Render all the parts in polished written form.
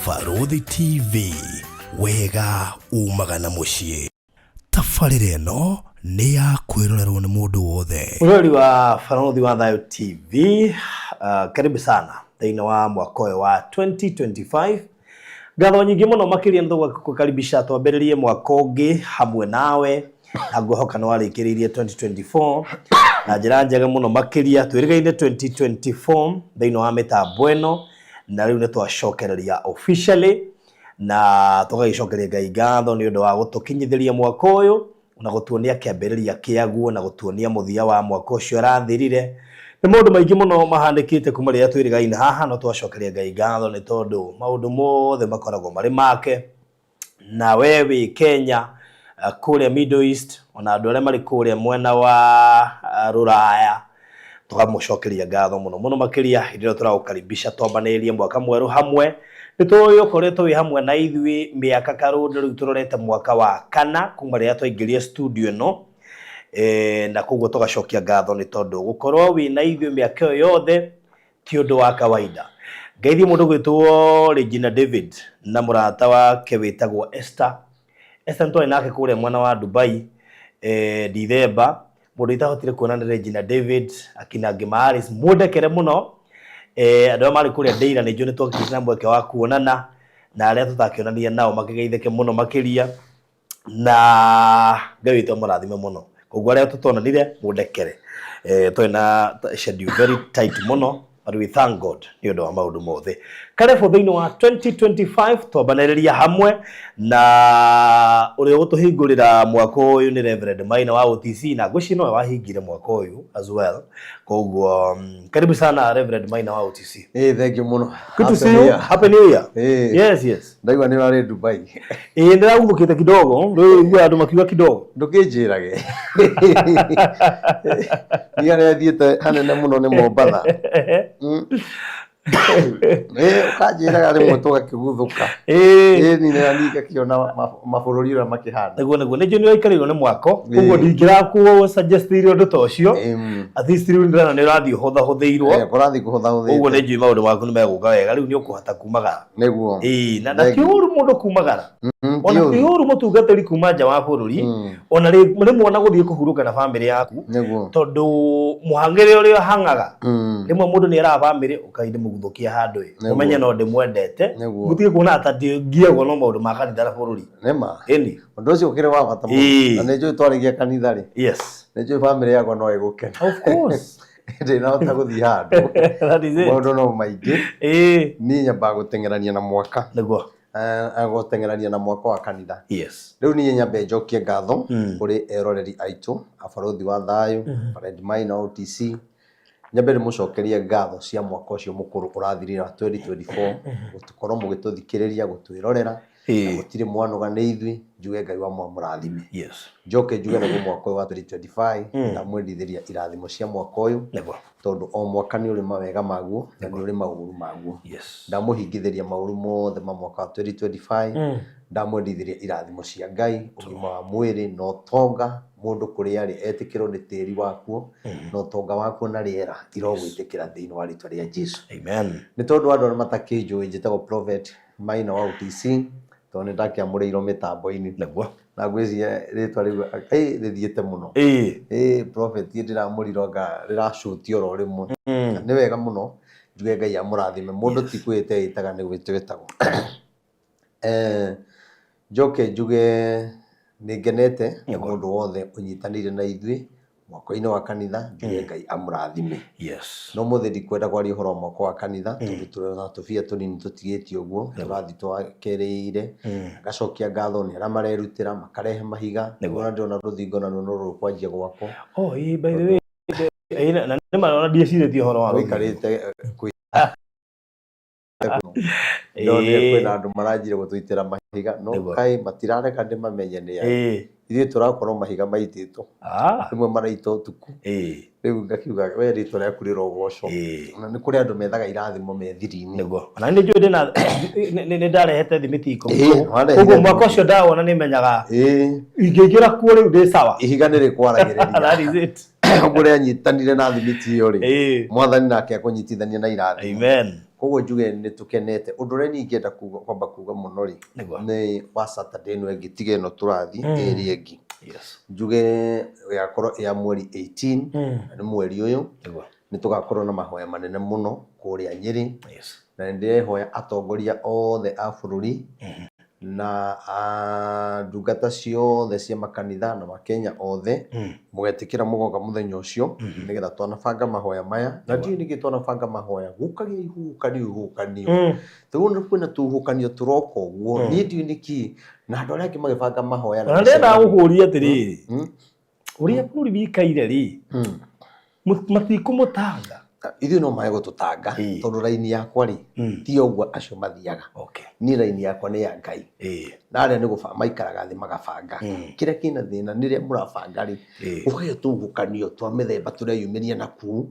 Barũthi TV, wega umaga na mũciĩ. Tabarĩra ĩno nĩ ya kwĩrorerwo nĩ mũndũ wothe. Mũrori wa Barũthi wa Thayũ TV, karibu sana thĩinĩ wa mwaka ũyũ wa 2025. Ngatho nyingĩ mũno makĩria nĩ tũgũkũkaribisha twambĩrĩrie mwaka ũngĩ hamwe nawe na ngwĩhoka nĩ warĩkĩrĩirie 2024 na njĩra njega mũno makĩria. Twĩrĩgaine 2024 thĩinĩ wa mĩtambo ĩno na rĩu nĩ twacokereria officially na tũgagĩcokeria Ngai ngatho nĩ ũndũ wa gũtũkinyithĩria mwaka ũyũ na gũtuonia kĩambĩrĩria kĩaguo na gũtuonia mũthia wa mwaka ũcio ũrathirire. Nĩ maũndũ maingĩ mũno mahanĩkĩte kuma rĩrĩa twĩrĩgaine haha, no twacokeria Ngai ngatho nĩ tondũ maũndũ mothe makoragwo marĩ make. Na we wĩ Kenya, kũrĩa Middle East, ona andũ arĩa marĩ kũrĩa mwena wa Rũraya, tũkamũcokeria ngatho mũno mũno makĩria hĩndĩ ĩrĩa tũragũkaribisha twambanĩrĩrie mwaka mwerũ hamwe. Nĩ tũĩ ũkoretwo wĩ hamwe na ithuĩ mĩaka karũndũ, rĩu tũrorete mwaka wa kana kuma rĩrĩa twaingĩrire studio ĩno, na koguo tũgacokia ngatho nĩ tondũ gũkorwo wĩ na ithuĩ mĩaka ĩyo yothe ti ũndũ wa kawaida. Ngeithie mũndũ gwĩtwo Regina David na mũrata wake wĩtagwo Esther. Esther nĩ twarĩ nake kũrĩa mwena wa Dubai Dithemba. Mũndũ itahotire kuona nĩ Regina David, akina Ngĩma Alice, mũndekere mũno. Andũ arĩa marĩ kũrĩa Ndeira nĩ njũĩ nĩ twakĩgĩte na mweke wa kuonana, na arĩa tũtakĩonania nao makĩgeithĩke mũno makĩria, na Ngai witũ amũrathime mũno. Koguo arĩa tũtonanire mũndekere. Twarĩ na schedule very tight mũno, but we thank God nĩ ũndũ wa maũndũ mothe. Karibu thĩinĩ wa 2025 twambanĩrĩria hamwe na ũrĩa ũgũtũhingũrĩra mwaka ũyũ nĩ Reverend Maina wa OTC, na ngwĩciria nowe wahingire mwaka ũyũ as well. Koguo karibu sana Reverend Maina wa OTC. Thank you mũno. Good to Happy see New you. Year. Happy New Year. Yes. Ndaigua nĩ ũrarĩ Dubai. Ĩĩ, ndĩraguthũkĩte kidogo, rĩu ũiguaga andũ makiuga kidogo. Ndũkĩnjĩrage. Niĩ harĩa thiĩte hanene mũno nĩ Mombatha. Ũkanjĩraga rĩmwe tũgakĩguthũka. Ĩĩ, niĩ na niĩ ngakĩona mabũrũri ũrĩa makĩhana. Nĩguo, nĩguo. Nĩ njũĩ nĩ ũraikarĩirwo nĩ mwako, koguo ndingĩrakũ suggest ire ũndũ ta ũcio. At least rĩu ndĩrona nĩ ũrathiĩ ũhũthahũthĩirwo. Kũrathiĩ kũhũthahũthĩte. Ũguo nĩ njũĩ maũndũ maku nĩ megũka wega, rĩu nĩ ũkũhota kumagara. Nĩguo. Ĩĩ, na ti Thank you. ũru mũndũ kumagara. Ti Ona ti ũru. ũru mũtungatĩri kuma nja wa bũrũri, ona rĩmwe ona gũthiĩ kũhurũka na bamĩrĩ yaku, Nĩguo. tondũ mũhang'ĩre ũrĩa ũhang'aga, rĩmwe mũndũ nĩ eraga bamĩrĩ ũkai ndĩmũguthũkie handũ ĩ, Nĩguo. mũmenye no ndĩmwendete, Nĩguo. mũtige kuona ta ngiagwo no maũndũ ma kanitha na bũrũri. Nĩma. Ĩni. Ũndũ ũcio ũkĩrĩ wa bata mũno. Ĩĩ. Na nĩ njũĩ twarĩkia kanitha rĩ. Yes. Nĩ njũĩ bamĩrĩ yakwa no ĩgũkena. Of course. Ndĩnahota gũthiĩ handũ. That is it. Maũndũ no maingĩ. Ĩĩ. Niĩ nyambaga gũteng'erania na mwaka. Nĩguo. Gũteng'erania na mwaka wa kanitha. Yes. Rĩu niĩ nyambe njokie ngatho kũrĩ eroreri aitũ a Barũthi wa Thayũ, Fred Maina OTC. Nyambe ndĩmũcokerie ngatho cia mwaka ũcio mũkũrũ ũrathirire wa 2024, gũkorwo mũgĩtũthikĩrĩria, gũtwĩrorera, na gũtirĩ mwanoga nĩ ithuĩ, njuge Ngai wa amũrathime. Yes. Njoke njuge naguo mwaka ũyũ wa 2025, ndamwendithĩria irathimo cia mwaka ũyũ, Nĩguo. tondũ o mwaka nĩ ũrĩ mawega maguo na nĩ ũrĩ maũru maguo. Yes. Ndamũhingithĩria maũru mothe ma mwaka wa 2025, ndamwendithĩria irathimo cia Ngai, ũgima wa mwĩrĩ na ũtonga, mũndũ kũrĩa arĩ etĩkĩrwo nĩ tĩri wakuo, na ũtonga wakuo na rĩera irogwĩtĩkĩra thĩinĩ wa rĩtwa rĩa Jesu. Amen. Nĩ tondũ andũ arĩa matakĩnjũĩ, njĩtagwo Prophet Maina wa OTC, tondũ nĩ ndakĩamũrĩirwo mĩtambo-inĩ. Nĩguo. Na ngwĩciria rĩtwa rĩu rĩthiĩte mũno. Ĩĩ. Prophet ndĩramũrirwo anga rĩracuti oro rĩmwe. Nĩ wega mũno, njuge Ngai amũrathime. Mũndũ ti kwĩĩta eĩtaga nĩ gwĩtwo etagwo. Njoke njuge nĩ ngenete nĩ mũndũ wothe ũnyitanĩire na ithuĩ mwako-inĩ wa kanitha, njuge Ngai amũrathime. Yes. No mũthĩ ndikwenda kwaria ũhoro wa mwako wa kanitha, tondũ tũrĩ na tũbia tũnini tũtigĩtie ũguo, tũrathiĩ twakereire. Ngacokia ngatho nĩ arĩa marerutĩra, makarehe mahiga. Nĩguo. Ona ndĩrona rũthingo naruo no rũkwanjia gwakwo. Oh, ĩĩ, by the way, ĩĩ, na nĩ marona ndiecirĩtie ũhoro wa rũthingo. Ũikarĩte kwĩ ndonire kwĩna andũ maranjire gũtũitĩra mahiga, no Nĩguo. kaĩ matirareka ndĩmamenye nĩ a. Ĩĩ. Ithuĩ tũrakorwo mahiga maitĩtwo, Ah. rĩmwe maraita ũtukũ. Ĩĩ. Rĩu ngakiuga we rĩtwa rĩaku rĩrogocwo. Ĩĩ. Na nĩ kũrĩ andũ methaga irathimo me thiri-inĩ. Nĩguo. Ona nĩ njũĩ ndĩna nĩ ndarehete thimiti 10. Ĩĩ, warehire Koguo mwaka thimiti. ũcio ndawona nĩ menyaga Ĩĩ. ingĩingĩra kuo rĩu ndĩ sawa. Ihiga nĩ rĩkwaragĩrĩria. That is it. Ũguo ũrĩa anyitanire na thimiti ĩyo rĩ, Mwathani nake akũnyitithania na irathimo. Amen. Koguo njuge nĩ tũkenete. Ũndũ ũrĩa niĩ ingĩenda kuga, kwamba kuga mũno rĩ, nĩ wa Saturday ĩno ĩngĩ, tiga ĩno tũrathiĩ, ĩrĩa ĩngĩ. Njuge ĩgakorwo ĩ ya mweri 18, na nĩ mweri ũyũ, nĩ tũgakorwo na mahoya manene mũno kũrĩa Nyĩrĩ. Na nĩ ndĩrehoya atongoria othe a bũrũri na ndungata ciothe cia makanitha na makenya othe, mũgetĩkĩra mũgoka mũthenya ũcio, nĩgetha twanabanga mahoya maya. Na ndiũĩ nĩkĩ twanabanga mahoya gũkagĩa ihuhũkanio ihuhũkanio. Rĩu kwĩna tũhuhũkanio tũroka ũguo, niĩ ndiũĩ nĩkĩ, na andũ arĩa angĩ magĩbanga mahoya na Ona ndĩrendaga mĩcemanio. gũkũria atĩrĩrĩ, ũrĩa bũrũri wikaire rĩ, matikũmũtanga? Ithuĩ no mae gũtũtanga, tondũ raini yakwa rĩ, ti ũguo acio mathiaga. Niĩ raini yakwa nĩ ya Ngai. Na arĩa nĩ gũbanga maikaraga thĩ magabanga. Kĩrĩa kĩna thĩna nĩ rĩrĩa mũrabanga rĩ, gũkagĩa tũhuhũkanio twa mĩthemba tũreyumĩria na kũu.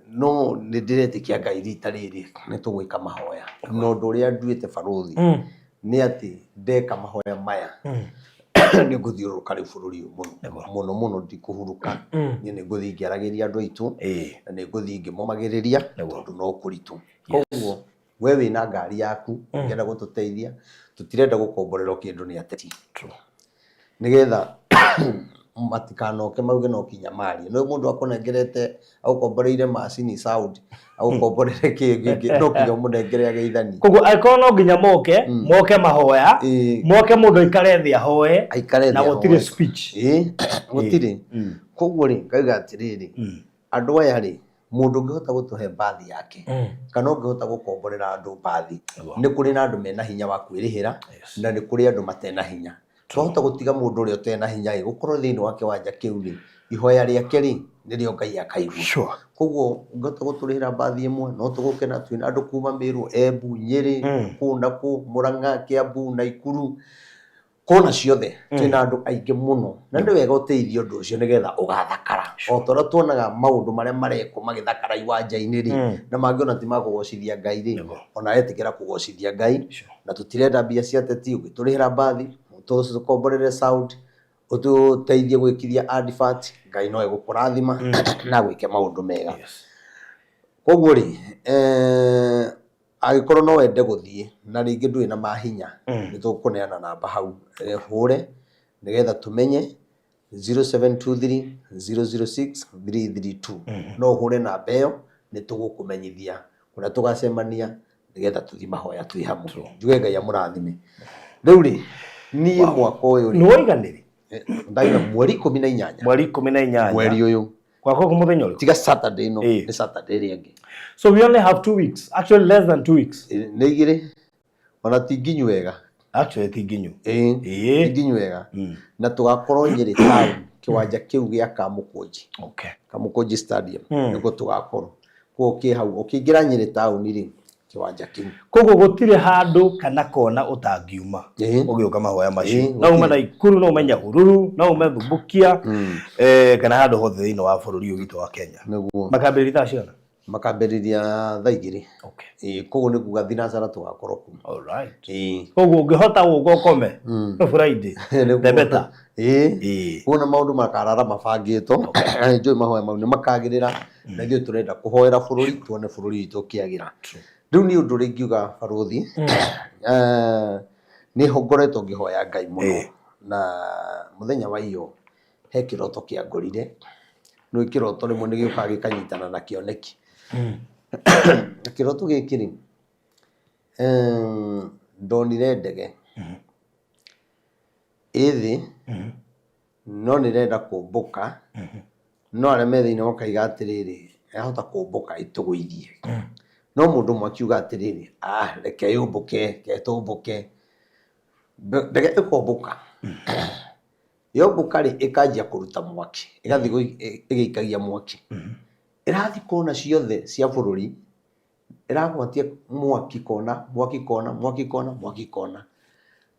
No nĩ ndĩretĩkia Ngai rita rĩrĩ nĩ tũgwĩka mahoya. Na ũndũ ũrĩa nduĩte barũthi nĩ atĩ ndeka mahoya maya, nĩ ngũthiũrũrũka rĩu bũrũri ũyũ mũno mũno mũno, ndikũhurũka. Niĩ nĩ ngũthiĩ ngĩaragĩria andũ aitũ, na nĩ ngũthiĩ ngĩmomagĩrĩria, tondũ no kũritũ. Koguo we wĩna ngari yaku, ũngĩenda gũtũteithia, tũtirenda gũkomborerwo kĩndũ nĩ ateti, nĩgetha matikanoke mauge no kinya marie. No mũndũ akũnengerete, agũkomboreire macini sound, agũkomborere kĩ gĩkĩ, no kinya ũmũnengere ageithanie. Koguo angĩkorwo no nginya moke, moke mahoya, moke mũndũ aikare thĩ ahoe, aikare na thĩ gũtirĩ ahoe. Speech. Ĩĩ, gũtirĩ. Koguo rĩ, ngauga atĩrĩrĩ, andũ aya rĩ, mũndũ ũngĩhota gũtũhe mbathi yake, kana ũngĩhota gũkomborera andũ mbathi, nĩ kũrĩ na andũ mena hinya wa kwĩrĩhĩra, na nĩ kũrĩ andũ matena hinya. Twahota gũtiga mũndũ ũrĩa ũtena hinya ĩ, gũkorwo thĩinĩ wa kĩwanja kĩu rĩ, ihoya rĩake rĩ, nĩrĩo Ngai akaigua. Koguo ũngĩhota gũtũrĩhĩra mbathi ĩmwe, no tũgũkena. Twĩna andũ kuma Mĩrũ, Embu, Nyĩrĩ, kũũ na kũũ, Mũrang'a, Kĩambu, Naikuru, kona ciothe twĩna andũ aingĩ mũno. Na nĩ wega ũteithie ũndũ ũcio nĩgetha ũgathakara. O ta ũrĩa tuonaga maũndũ marĩa marekwo magĩthakara iwanja-inĩ rĩ, na mangĩ ona ti ma kũgocithia Ngai rĩ, ona etĩkĩra kũgocithia Ngai. Na tũtirenda mbia cia ateti, ũngĩtũrĩhĩra mbathi, tũkomborere sound, ũtũteithie gwĩkithia advert, Ngai no egũkũrathima na agwĩke maũndũ mega. Koguo rĩ, angĩkorwo no wende gũthiĩ na rĩngĩ ndũrĩ na mahinya, nĩ tũkũneana namba hau, hũre nĩgetha tũmenye 0723 006 332. No ũhũre namba ĩyo, nĩ tũgũkũmenyithia kũrĩa tũgacemania nĩgetha tũthiĩ mahoya twĩ hamwe. Njuge Ngai amũrathime. Rĩu rĩ, niĩ mwaka ũyũ Nĩ rĩ, waiganĩri? Ndaiga mweri 18. Mweri 18. Mweri ũyũ. Gwakwa mũthenya ũrĩkũ? Tiga Saturday ĩno, nĩ Saturday ĩrĩa ĩngĩ. So we only have 2 weeks, actually less than 2 weeks. Nĩ 2, ona ti nginyu wega. Actually ti nginyu. Ĩĩ, ti nginyu wega. Na tũgakorwo Nyĩrĩ town, kĩwanja kĩu gĩa Kamũkũnji. Kamũkũnji Stadium, nĩkuo tũgakorwo. Koguo kĩ hau, ũkĩingĩra Nyĩrĩ town rĩ, kĩwanja kĩu. Koguo gũtirĩ handũ kana kona ũtangiuma ũgĩũka mahoya macio. No ume Naikuru, no ume Nyahururu, no ume Thumbukia, kana handũ hothe thĩinĩ wa bũrũri ũyũ witũ wa Kenya. Nĩguo. Makambĩrĩria thaa cigana? Makambĩrĩria thaa 2. Ĩĩ, koguo nĩ kuga thinacara tũgakorwo kuu. All right. Koguo ũngĩhota gũka ũkome Friday, the better. Ĩĩ. Kuona maũndũ makarara mabangĩtwo, na nĩ njũĩ mahoya mau nĩ makagĩrĩra, na ithuĩ tũrenda kũhoera bũrũri, tuone bũrũri witũ ũkĩagĩra. Rĩu niĩ ũndũ ũrĩa ingiuga barũthi, nĩ ngoretwo ngĩhoya Ngai mũno, na mũthenya wa iyo he kĩroto kĩangorire. Nĩ kĩroto rĩmwe nĩ gĩũkaga gĩkanyitana na kĩoneki. Na kĩroto gĩkĩ rĩ, ndonire ndege ĩ thĩ, no nĩ ĩrenda kũmbũka, no arĩa me thĩinĩ makaiga atĩrĩrĩ, yahota kũmbũka ĩtũgũithie. No mũndũ ũmwe akiuga atĩrĩrĩ, ah, reke yũmbũke, reke tũmbũke. Ndege ĩkombũka. Yombũka rĩ, ĩkanjia kũruta mwaki, ĩgathiĩ ĩgĩikagia mwaki. Ĩrathiĩ kona ciothe cia bũrũri, ĩragwatia mwaki kona, mwaki kona, mwaki kona, mwaki kona.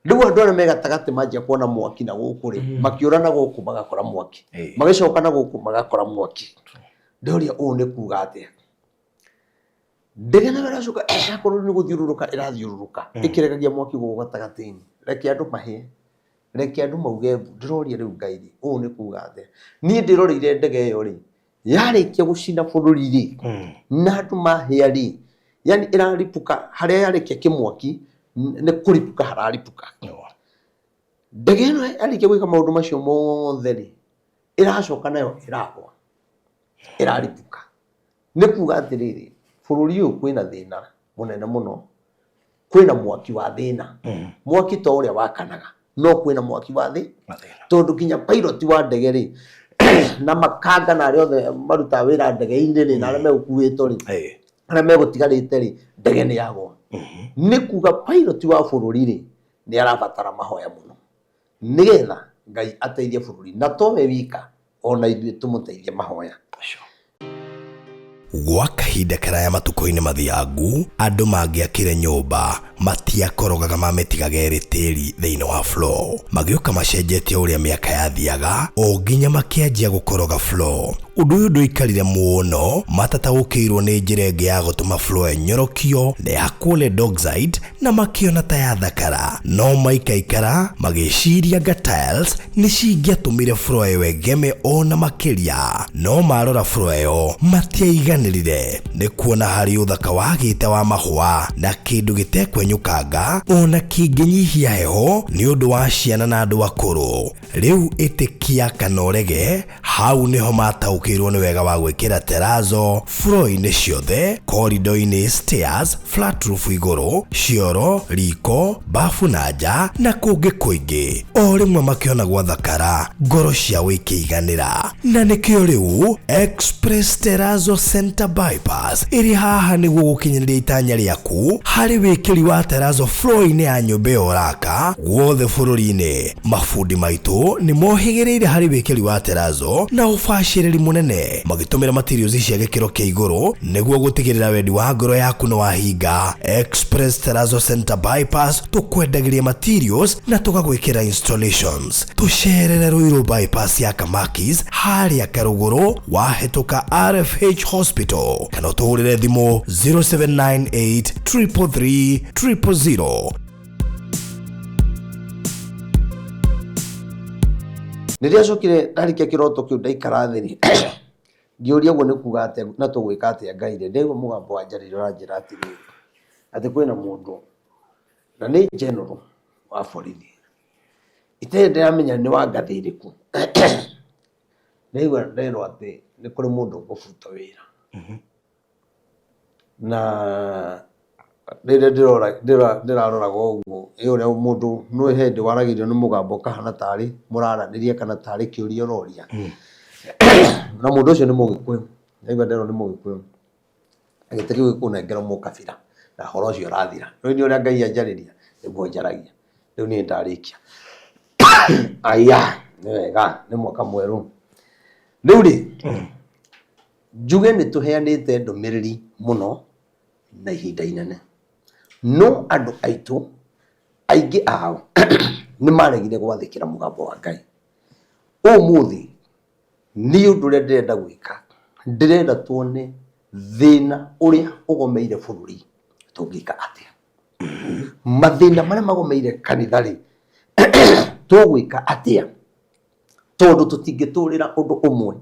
Rĩu andũ arĩa me gatagatĩ manjia kuona mwaki na gũkũ rĩ, makĩũra na gũkũ magakora mwaki, magĩcoka na gũkũ magakora mwaki. Ndoria ũũ nĩ kuga atĩa? Ndege nayo ĩracoka ĩrakorwo nĩ gũthiũrũrũka ĩrathiũrũrũka, ĩkĩregagia mwaki gũkũ gatagatĩ-inĩ. Reke andũ mahĩe. Reke andũ mauge mbu. Ndĩroria rĩu Ngai rĩ, ũũ nĩ kuga atĩa? Niĩ ndĩroreire ndege ĩyo rĩ, yarĩkia gũcina bũrũri rĩ, na andũ mahĩa rĩ, yani ĩraripũka harĩa yarĩkia kĩmwaki, nĩ kũripũka hararipũka. Ndege ĩno yarĩkia gwĩka maũndũ macio mothe rĩ, ĩracoka nayo ĩragwa, ĩraripũka. Nĩ kuga atĩrĩrĩ, bũrũri ũyũ kwĩna thĩna mũnene mũno, kwĩna mwaki wa thĩna. Mwaki to ũrĩa wakanaga, no kwĩna mwaki wa thĩ, tondũ nginya pilot wa ndege rĩ, na makanga na arĩa othe marutaga wĩra ndege-inĩ rĩ, na arĩa megũkuĩtwo rĩ, arĩa megũtigarĩte rĩ, ndege nĩ yagwa. Nĩ kuga pilot wa bũrũri rĩ, nĩ arabatara mahoya mũno, nĩgetha Ngai ateithie bũrũri, na towe wika, ona ithuĩ tũmũteithie mahoya. Gwa kahinda karaya matukũ-inĩ mathiangu, andũ mangĩakire nyũmba matiakorogaga mamĩtigaga ĩrĩ tĩri thĩinĩ wa floor. Magĩũka macenjetie ũrĩa mĩaka yathiaga o nginya makĩanjia gũkoroga floor. Ũndũ ũyũ ndũikarire mũno matataũkĩirwo nĩ njĩra ĩngĩ ya gũtũma floor ĩnyorokio na ĩhakwo lead oxide na makĩona ta yathakara. No maikaikara magĩciria anga tiles nĩ cingĩatũmire floor ĩyo ĩgeme o na makĩria. No marora floor ĩyo matiaiganĩrire nĩ kuona harĩ ũthaka wagĩte wa mahũa na kĩndũ gĩtekwenyũkanga o na kĩngĩnyihia heho nĩ ũndũ wa ciana na andũ akũrũ. Rĩu ĩtĩkia kana ũrege, hau nĩho mataũkĩirwo nĩ wega wa gwĩkĩra terazo floor-inĩ ciothe, corridor-inĩ, stairs, flat roof igũrũ, cioro, riko, bafu na nja na kũngĩ kũingĩ. O rĩmwe makĩona gwathakara, ngoro ciao ikĩiganĩra. Na nĩkĩo rĩu Express Terrazzo Center Bypass ĩrĩ haha nĩguo gũkinyanĩria itanya rĩaku harĩ wĩkĩri wa terrazzo floor-inĩ ya nyũmba ĩyo ũraka guothe bũrũri-inĩ. Mabundi maitũ nĩ mohĩgĩrĩire harĩ wĩkĩri wa terrazzo na ũbacĩrĩri mũnene magĩtũmĩra materials cia gĩkĩro kĩa igũrũ nĩguo gũtigĩrĩra wendi wa ngoro yaku nĩ wahinga. Express Terrazzo Center Bypass tũkwendagĩria materials na tũgagwĩkĩra installations. Tũcerere Ruiru Bypass ya Kamakis harĩa Karũgũrũ wahĩtũka RFH Hospital kana ũtũhũrĩre thimũ 0798 333 000. Rĩrĩa cokire ndarĩkia kĩroto kĩu ndaikara thĩ rĩ, ngĩũria ũguo nĩ kuga atĩa na tũgwĩka atĩa Ngai rĩ, ndaigua mũgambo wanjarĩria ũranjĩra atĩrĩrĩ, atĩ kwĩna mũndũ na nĩ general wa borithi, itarĩ ndĩramenya nĩ wa ngathĩ ĩrĩkũ, ndaigua nderwo atĩ nĩ kũrĩ mũndũ ũkũbutwo wĩra. Na rĩrĩa ndĩrora ndĩraroraga ũguo, ĩ ũrĩa mũndũ nĩ ũĩ he hĩndĩ waragĩrio nĩ mũgambo ũkahana tarĩ mũraranĩria kana tarĩ kĩũria ũroria. Na mũndũ ũcio nĩ mũgĩkũyũ, ndaigua nderwo nĩ mũgĩkũyũ, na gĩtĩ kĩu gĩkũnengerwo mũkabira na ũhoro ũcio ũrathira. Rĩu niĩ ũrĩa Ngai anjarĩria nĩguo njaragia. Rĩu niĩ ndarĩkia. Aya, nĩ wega, nĩ mwaka mwerũ. Rĩu rĩ, Njuge nĩ tũheanĩte ndũmĩrĩri mũno na ihinda inene, no andũ aitũ aingĩ ao nĩ maregire gwathĩkĩra mũgambo wa Ngai. Ũmũthĩ niĩ ũndũ ũrĩa ndĩrenda gwĩka, ndĩrenda tuone thĩna ũrĩa ũgomeire bũrũri tũngĩka atĩa. Mathĩna marĩa magomeire kanitha rĩ, tũgwĩka atĩa? Tondũ tũtingĩtũrĩra ũndũ ũmwe.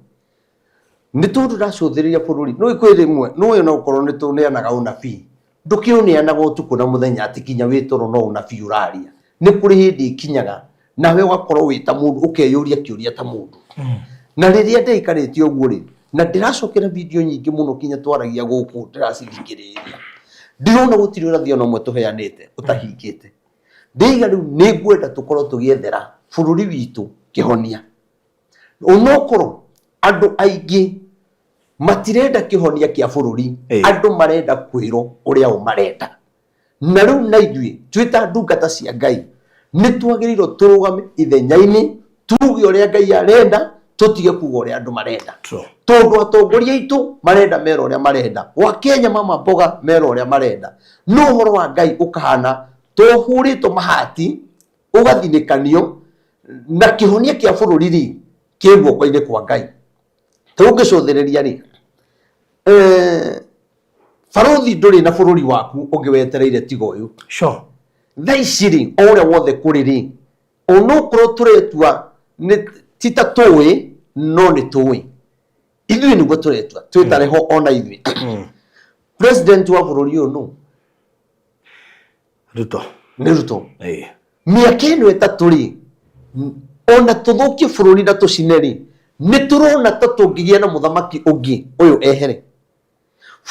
Nĩ tondũ ndacũthĩrĩria bũrũri, nĩũĩ kwĩ rĩmwe, nĩũĩ ona gũkorwo nĩ tũneanaga ũnabii, ndũkĩũneanaga ũtukũ na mũthenya atĩ nginya wĩ toro no ũnabii ũraria. Nĩ kũrĩ hĩndĩ ĩkinyaga nawe ũgakorwo wĩ ta mũndũ, ũkeyũria kĩũria ta mũndũ. Na rĩrĩa ndĩikarĩte ũguo rĩ, na ndĩracokera video nyingĩ mũno nginya twaragia gũkũ ndĩracithikĩrĩria, ndĩrona gũtirĩ ũrathi ona ũmwe tũheanĩte ũtahingĩte. Ndĩiga rĩu nĩ ngwenda tũkorwo tũgĩethera bũrũri witũ kĩhonia. Onokorwo andũ aingĩ matirenda kĩhonia kĩa bũrũri, andũ marenda kwĩrwo ũrĩa o marenda. Na rĩu na ithuĩ twĩ ta ndungata cia Ngai nĩ twagĩrĩirwo tũrũgame ithenya-inĩ tuge ũrĩa Ngai arenda, tũtige kuga ũrĩa andũ marenda. Tondũ atongoria aitũ marenda merwo ũrĩa marenda, gwa Kenya mama mboga merwo ũrĩa marenda, no ũhoro wa Ngai ũkahana tũhũrĩtwo mahati ũgathinĩkanio na kĩhonia kĩa bũrũri rĩ kĩ guoko-inĩ kwa Ngai. Tũngĩcũthĩrĩria rĩ, barũthi ndũrĩ na bũrũri waku ũngĩ wetereire tiga ũyũ. Thaa ici rĩ, o ũrĩa wothe kũrĩ rĩ, Onokorwo tũretua nĩ ti ta tũĩ no nĩ tũĩ ithuĩ nĩguo tũretua twĩtare ho ona ithuĩ. President wa bũrũri ũyũ nũ? Ruto. Nĩ Ruto. Mĩaka ĩno 3 rĩ, ona tũthũkie bũrũri na tũcine rĩ, nĩ tũrona ta tũngĩgĩa na mũthamaki ũngĩ ũyũ ehere.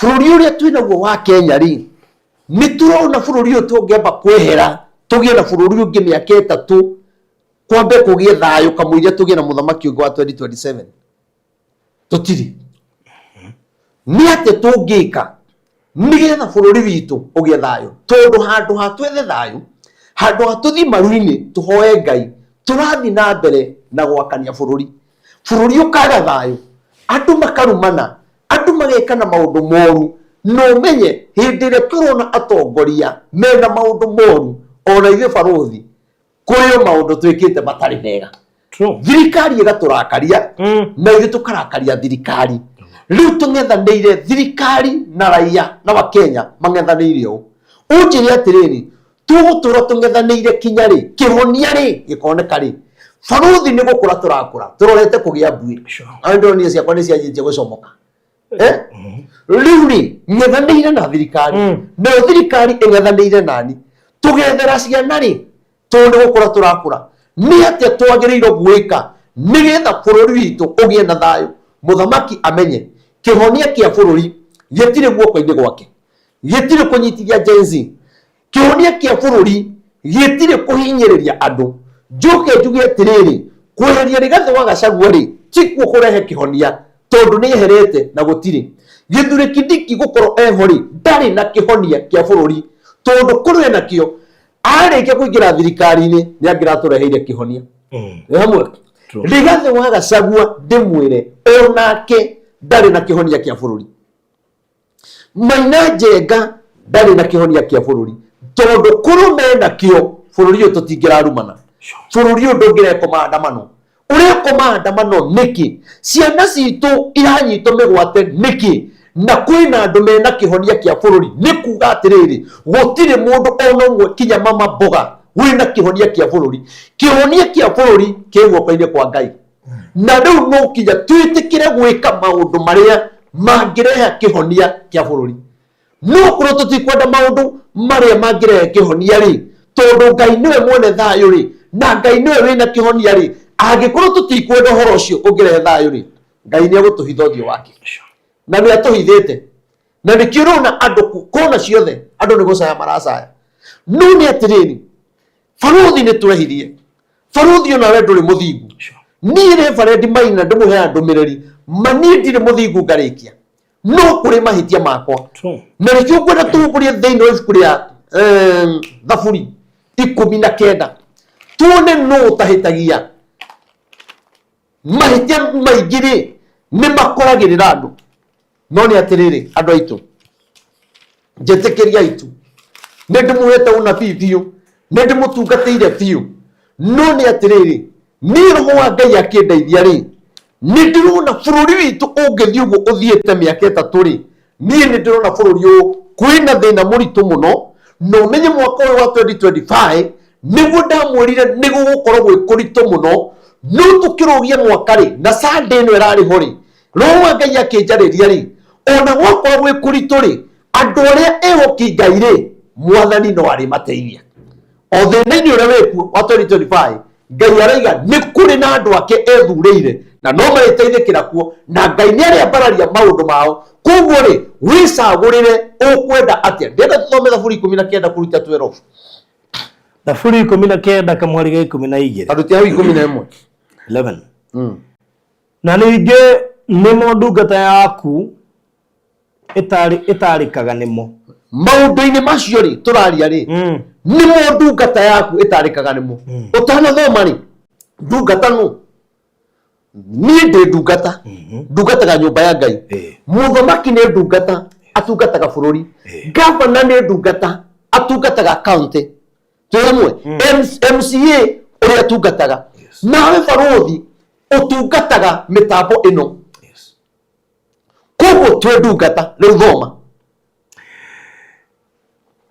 Bũrũri ũrĩa twĩ naguo wa Kenya rĩ, nĩ tũrona bũrũri ũyũ tũngĩamba kwehera tũgĩe na bũrũri ũngĩ mĩaka 3 kwambe kũgĩe thayũ kamũira tũgĩe na mũthamaki ũngĩ wa 2027? Tũtirĩ. Nĩ atĩa tũngĩka nĩgetha bũrũri witũ ũgĩe thayũ? Tondũ handũ ha twethe thayũ, handũ ha tũthiĩ maru-inĩ tũhoe Ngai, tũrathiĩ na mbere na gwakania bũrũri. Bũrũri ũkaga thayũ, andũ makarumana, andũ magekana maũndũ moru. Na ũmenye hĩndĩ ĩrĩa tũrona atongoria mena maũndũ moru, ona ithuĩ barũthi kũrĩ o maũndũ twĩkĩte matarĩ mega. Thirikari ĩgatũrakaria na ithuĩ tũkarakaria thirikari. Rĩu tũng'ethanĩire thirikari na raia na Wakenya mang'ethanĩire ũũ. Ũnjĩre atĩrĩrĩ, tũgũtũra tũng'ethanĩire kinya rĩ? Kĩhonia rĩ gĩkoneka rĩ? Barũthi nĩ gũkũra tũrakũra, tũrorete kũgĩa mbuĩ. Na ndĩronire ciakwa nĩ cianjĩtie gũcomoka. Rĩu rĩ, ng'ethanĩire na thirikari, nayo thirikari ĩng'ethanĩire nani. Tũgethera ciana rĩ, tondũ nĩ gũkũra tũrakũra. Nĩ atĩa twagĩrĩirwo gwĩka nĩgetha bũrũri witũ ũgĩe na thayũ? Mũthamaki amenye kĩhonia kĩa bũrũri gĩtirĩ guoko-inĩ gwake, gĩtirĩ kũnyitithia Gen Z. Kĩhonia kĩa bũrũri gĩtirĩ kũhinyĩrĩria andũ. Njoke njuge atĩrĩrĩ, kweheria Rigathĩ wa Gachagua rĩ, tikuo kũrehe kĩhonia, tondũ nĩ eherete na gũtirĩ. Gĩthure Kindiki gũkorwo eho rĩ, ndarĩ na kĩhonia kĩa bũrũri, tondũ korwo ena kĩo, arĩkia kũingĩra thirikari-inĩ nĩ angĩratũreheire kĩhonia. Nĩ hamwe. Rigathĩ wa Gachagua ndĩmwĩre onake ndarĩ na kĩhonia kĩa bũrũri. Maina Njenga ndarĩ na kĩhonia kĩa bũrũri, tondũ korwo mena kĩo bũrũri ũyũ tũtingĩrarumana, bũrũri ũyũ ndũngĩrekwo maandamano. Ũrekwo maandamano nĩkĩ? Ciana citũ iranyitwo mĩgwate nĩkĩ? Na kwĩna andũ mena kĩhonia kĩa bũrũri. Nĩ kuga atĩrĩrĩ, gũtirĩ mũndũ ona ũmwe kinya mama mboga wĩna kĩhonia kĩa bũrũri. Kĩhonia kĩa bũrũri kĩ guoko-inĩ kwa Ngai. Na rĩu no nginya twĩtĩkĩre gwĩka maũndũ marĩa mangĩrehe kĩhonia kĩa bũrũri. No korwo tũtikwenda maũndũ marĩa mangĩrehe kĩhonia rĩ, tondũ Ngai nĩwe mwene thayũ rĩ, na Ngai nĩwe wĩna kĩhonia rĩ, angĩkorwo tũtikwenda ũhoro ũcio ũngĩrehe thayũ rĩ, Ngai nĩ egũtũhitha ũthiũ wake. Na nĩ atũhithĩte. Na nĩkĩo ũrona andũ kona ciothe andũ nĩ gũcaya maracaya. No nĩ atĩrĩrĩ, barũthi nĩ twehirie. Barũthi onawe ndũrĩ mũthingu. Niĩ Reverend Maina ndĩmũheaga ndũmĩrĩri, ma niĩ ndirĩ mũthingu ngarĩkia. No kũrĩ mahĩtia makwa. Na nĩkĩo ngwenda tũhumbũrie thĩinĩ wa ibuku rĩa Thaburi 19. Tuone nũ ũtahĩtagia. Mahĩtia maingĩ rĩ, nĩ makoragĩrĩra andũ. No nĩ atĩrĩrĩ, andũ aitũ, njĩtĩkĩria itu, nĩ ndĩmũhete ũnabii biũ, nĩ ndĩmũtungatĩire biũ. No nĩ atĩrĩrĩ, niĩ roho wa Ngai akĩndeithia rĩ, nĩ ndĩrona bũrũri witũ ũngĩthiĩ ũguo ũthiĩte mĩaka 3 rĩ, niĩ nĩ ndĩrona bũrũri ũyũ kwĩna thĩna mũritũ mũno. Na ũmenye mwaka ũyũ wa 2025 nĩguo ndamwĩrire nĩ gũgũkorwo gwĩ kũritũ mũno. No tũkĩrũgia mwaka rĩ, na Sunday ĩno ĩrarĩ ho rĩ, roho wa Ngai akĩnjarĩria rĩ, ona gwakorwo gwĩ kũritũ rĩ, andũ arĩa ehoki Ngai rĩ, mwathani no arĩmateithia. O thĩna-inĩ ũrĩa wĩkuo wa 2025, Ngai araiga nĩ kũrĩ na andũ ake ethurĩire na no marĩteithĩkĩra kuo, na Ngai nĩ arĩambararia maũndũ mao. Koguo rĩ, wĩcagũrĩre ũkwenda atĩa. Ndĩrenda tũthome Thaburi 19 kũruta 12. Thaburi 19 kamweri ga 12. Aruti hau 11. 11. Na ningĩ nĩmo ndungata yaku ĩtarĩkaga nĩmo. Maũndũ-inĩ macio rĩ tũraria rĩ, nĩmo ndungata yaku ĩtarĩkaga nĩmo. Ũtanathoma rĩ, ndungata nũ? Niĩ ndĩ ndungata, ndungataga nyũmba ya Ngai. Mũthamaki nĩ ndungata, atungataga bũrũri. Gavana nĩ ndungata, atungataga county. Twĩ hamwe? MCA ũrĩa atungataga. Nawe barũthi ũtungataga mĩtambo ĩno. Koguo twĩ ndungata. Rĩu thoma.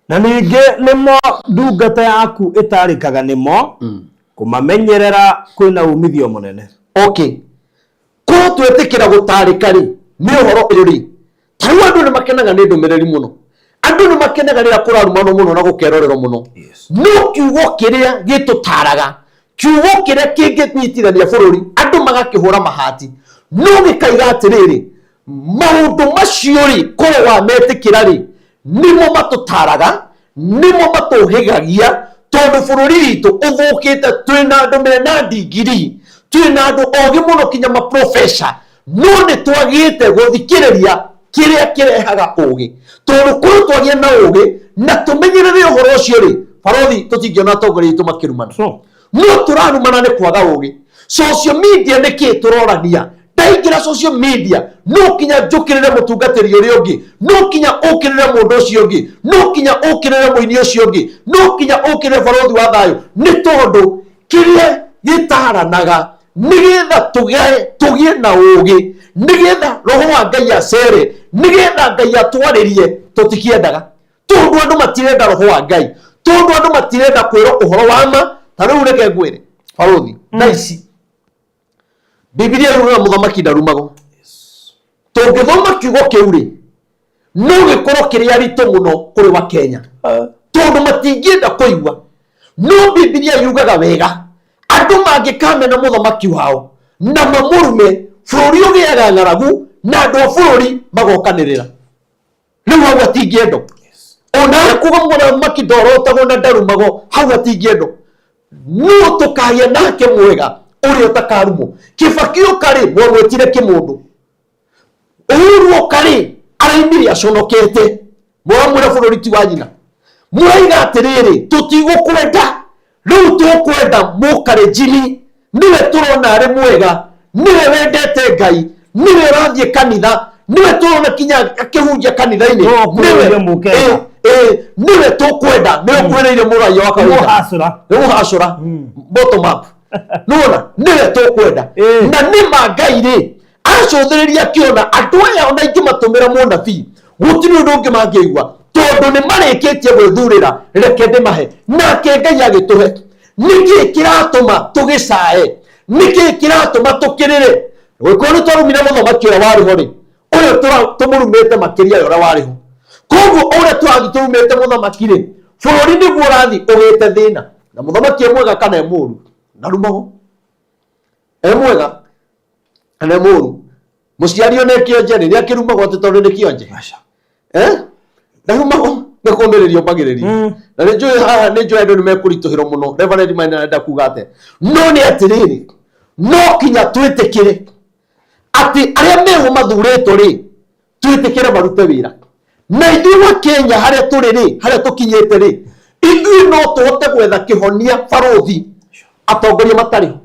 Na ningĩ nĩmo ndungata yaku ĩtarĩkaga nĩmo, Kũmamenyerera kwĩna umithio mũnene. Okay, korwo twetĩkĩra gũtarĩka rĩ nĩ ũhoro ũyũ rĩ, ta rĩu andũ nĩ makenaga nĩ ndũmĩrĩri mũno, andũ nĩ makenaga rĩrĩa kũrarumanwo mũno na gũkerorerwo mũno. No kiugo kĩrĩa gĩtũtaraga, kiugo kĩrĩa kĩngĩnyitithania bũrũri, andũ magakĩhũra mahati, no gĩkaiga atĩrĩrĩ, maũndũ macio rĩ, korwo wametĩkĩra rĩ, nĩmo matũtaraga, nĩmo matũhĩgagia, tondũ bũrũri witũ ũthũkĩte. Twĩna andũ mena ndigiri, twĩna andũ ogĩ mũno, kinya maprofesa, no nĩ twagĩte gũthikĩrĩria kĩrĩa kĩrehaga ũgĩ. Tondũ korwo twagĩa na ũgĩ na tũmenyerere ũhoro ũcio rĩ, barothi, tũtingĩona atongoria aitũ makĩrumana. No tũrarumana nĩ kwaga ũgĩ. Social media nĩ kĩ tũrorania? Ndaingĩra social media, no kinya njũkĩrĩre mũtungatĩri ũrĩa ũngĩ, no kinya ũkĩrĩre mũndũ ũcio ũngĩ, no kinya ũkĩrĩre mũini ũcio ũngĩ, no kinya ũkĩrĩre barothi wa thayũ, nĩ tondũ kĩrĩa gĩtaranaga nĩgetha tũgĩe na ũgĩ, nĩgetha roho wa Ngai acere, nĩgetha Ngai atwarĩrie, tũtikĩendaga, tondũ andũ matirenda roho wa Ngai, tondũ andũ matirenda kwĩrwo ũhoro wa ma. Ta rĩu reke ngwĩre, barothi, thaa ici Bibilia yugaga mũthamaki ndarumagwo. Tũngĩthoma kiugo kĩu rĩ, no gĩkorwo kĩrĩ aritũ mũno kũrĩ wa Kenya, tondũ matingĩenda kũigua. No Bibilia yugaga wega, andũ mangĩkamena mũthamaki wao na mamũrume, bũrũri ũgĩaga ng'aragu na andũ a bũrũri magokanĩrĩra. Rĩu hau hatingĩendwo ona kuga mũthamaki ndorotagwo na ndarumagwo, hau hatingĩendwo. No tũkagĩa nake mwega ũrĩa ũtakarumwo. Kĩbaki ũka rĩ, mwamwĩtire kĩmũndũ. Uhuru oka rĩ, araimire aconokete, mũramwĩra bũrũri ti wa nyina. Mũraiga atĩrĩrĩ, tũtigũkwenda rĩu, tũkwenda mũkarĩnjini, nĩwe tũrona arĩ mwega, nĩwe wendete Ngai, nĩwe ũrathiĩ kanitha, nĩwe tũrona kinya akĩhunjia kanitha-inĩ. Nĩwe ũkuhĩrĩirie Mũkenya. Nĩwe tũkwenda, nĩwe ũkuhĩrĩirie mũraia wa kawaida. Mũhacũra. Nĩ mũhacũra bottom up, nĩwona nĩwe tũkwenda. Na nĩ ma Ngai rĩ, acũthĩrĩria akĩona andũ aya ona ingĩmatũmĩra mũnabii gũtirĩ ũndũ ũngĩ mangĩigua, tondũ nĩ marĩkĩtie gwĩthurĩra, reke ndĩmahe. Nake Ngai agĩtũhe. Nĩkĩ kĩratũma tũgĩcae? Nĩkĩ kĩratũma tũkĩrĩre? Gũkorwo nĩ twarumire mũthamaki ũrĩa warĩ ho rĩ, ũyũ tũmũrumĩte makĩria ya ũrĩa warĩ ho. Koguo o ũrĩa tũrathiĩ tũrumĩte mũthamaki rĩ, bũrũri nĩguo ũrathiĩ ũgĩte thĩna. Na mũthamaki e mwega kana e mũru, ndarumagwo. E mwega kana e mũru, mũciari one kĩonje rĩ, nĩ akĩrumagwo atĩ tondũ nĩ kĩonje? Eh, ndarumagwo, nĩ kũmĩrĩria ũmagĩrĩria. Na nĩ njũĩ haha, nĩ njũĩ andũ nĩ mekũritũhĩrwo mũno. Reverend Maina arenda kuga atĩa? No nĩ atĩrĩrĩ, no kinya twĩtĩkĩre atĩ arĩa meho mathurĩtwo rĩ, twĩtĩkĩre marute wĩra. Na ithuĩ wa Kenya harĩa tũrĩ rĩ, harĩa tũkinyĩte rĩ, ithuĩ no tũhote gwetha kĩhonia, barũthi, atongoria matarĩ ho.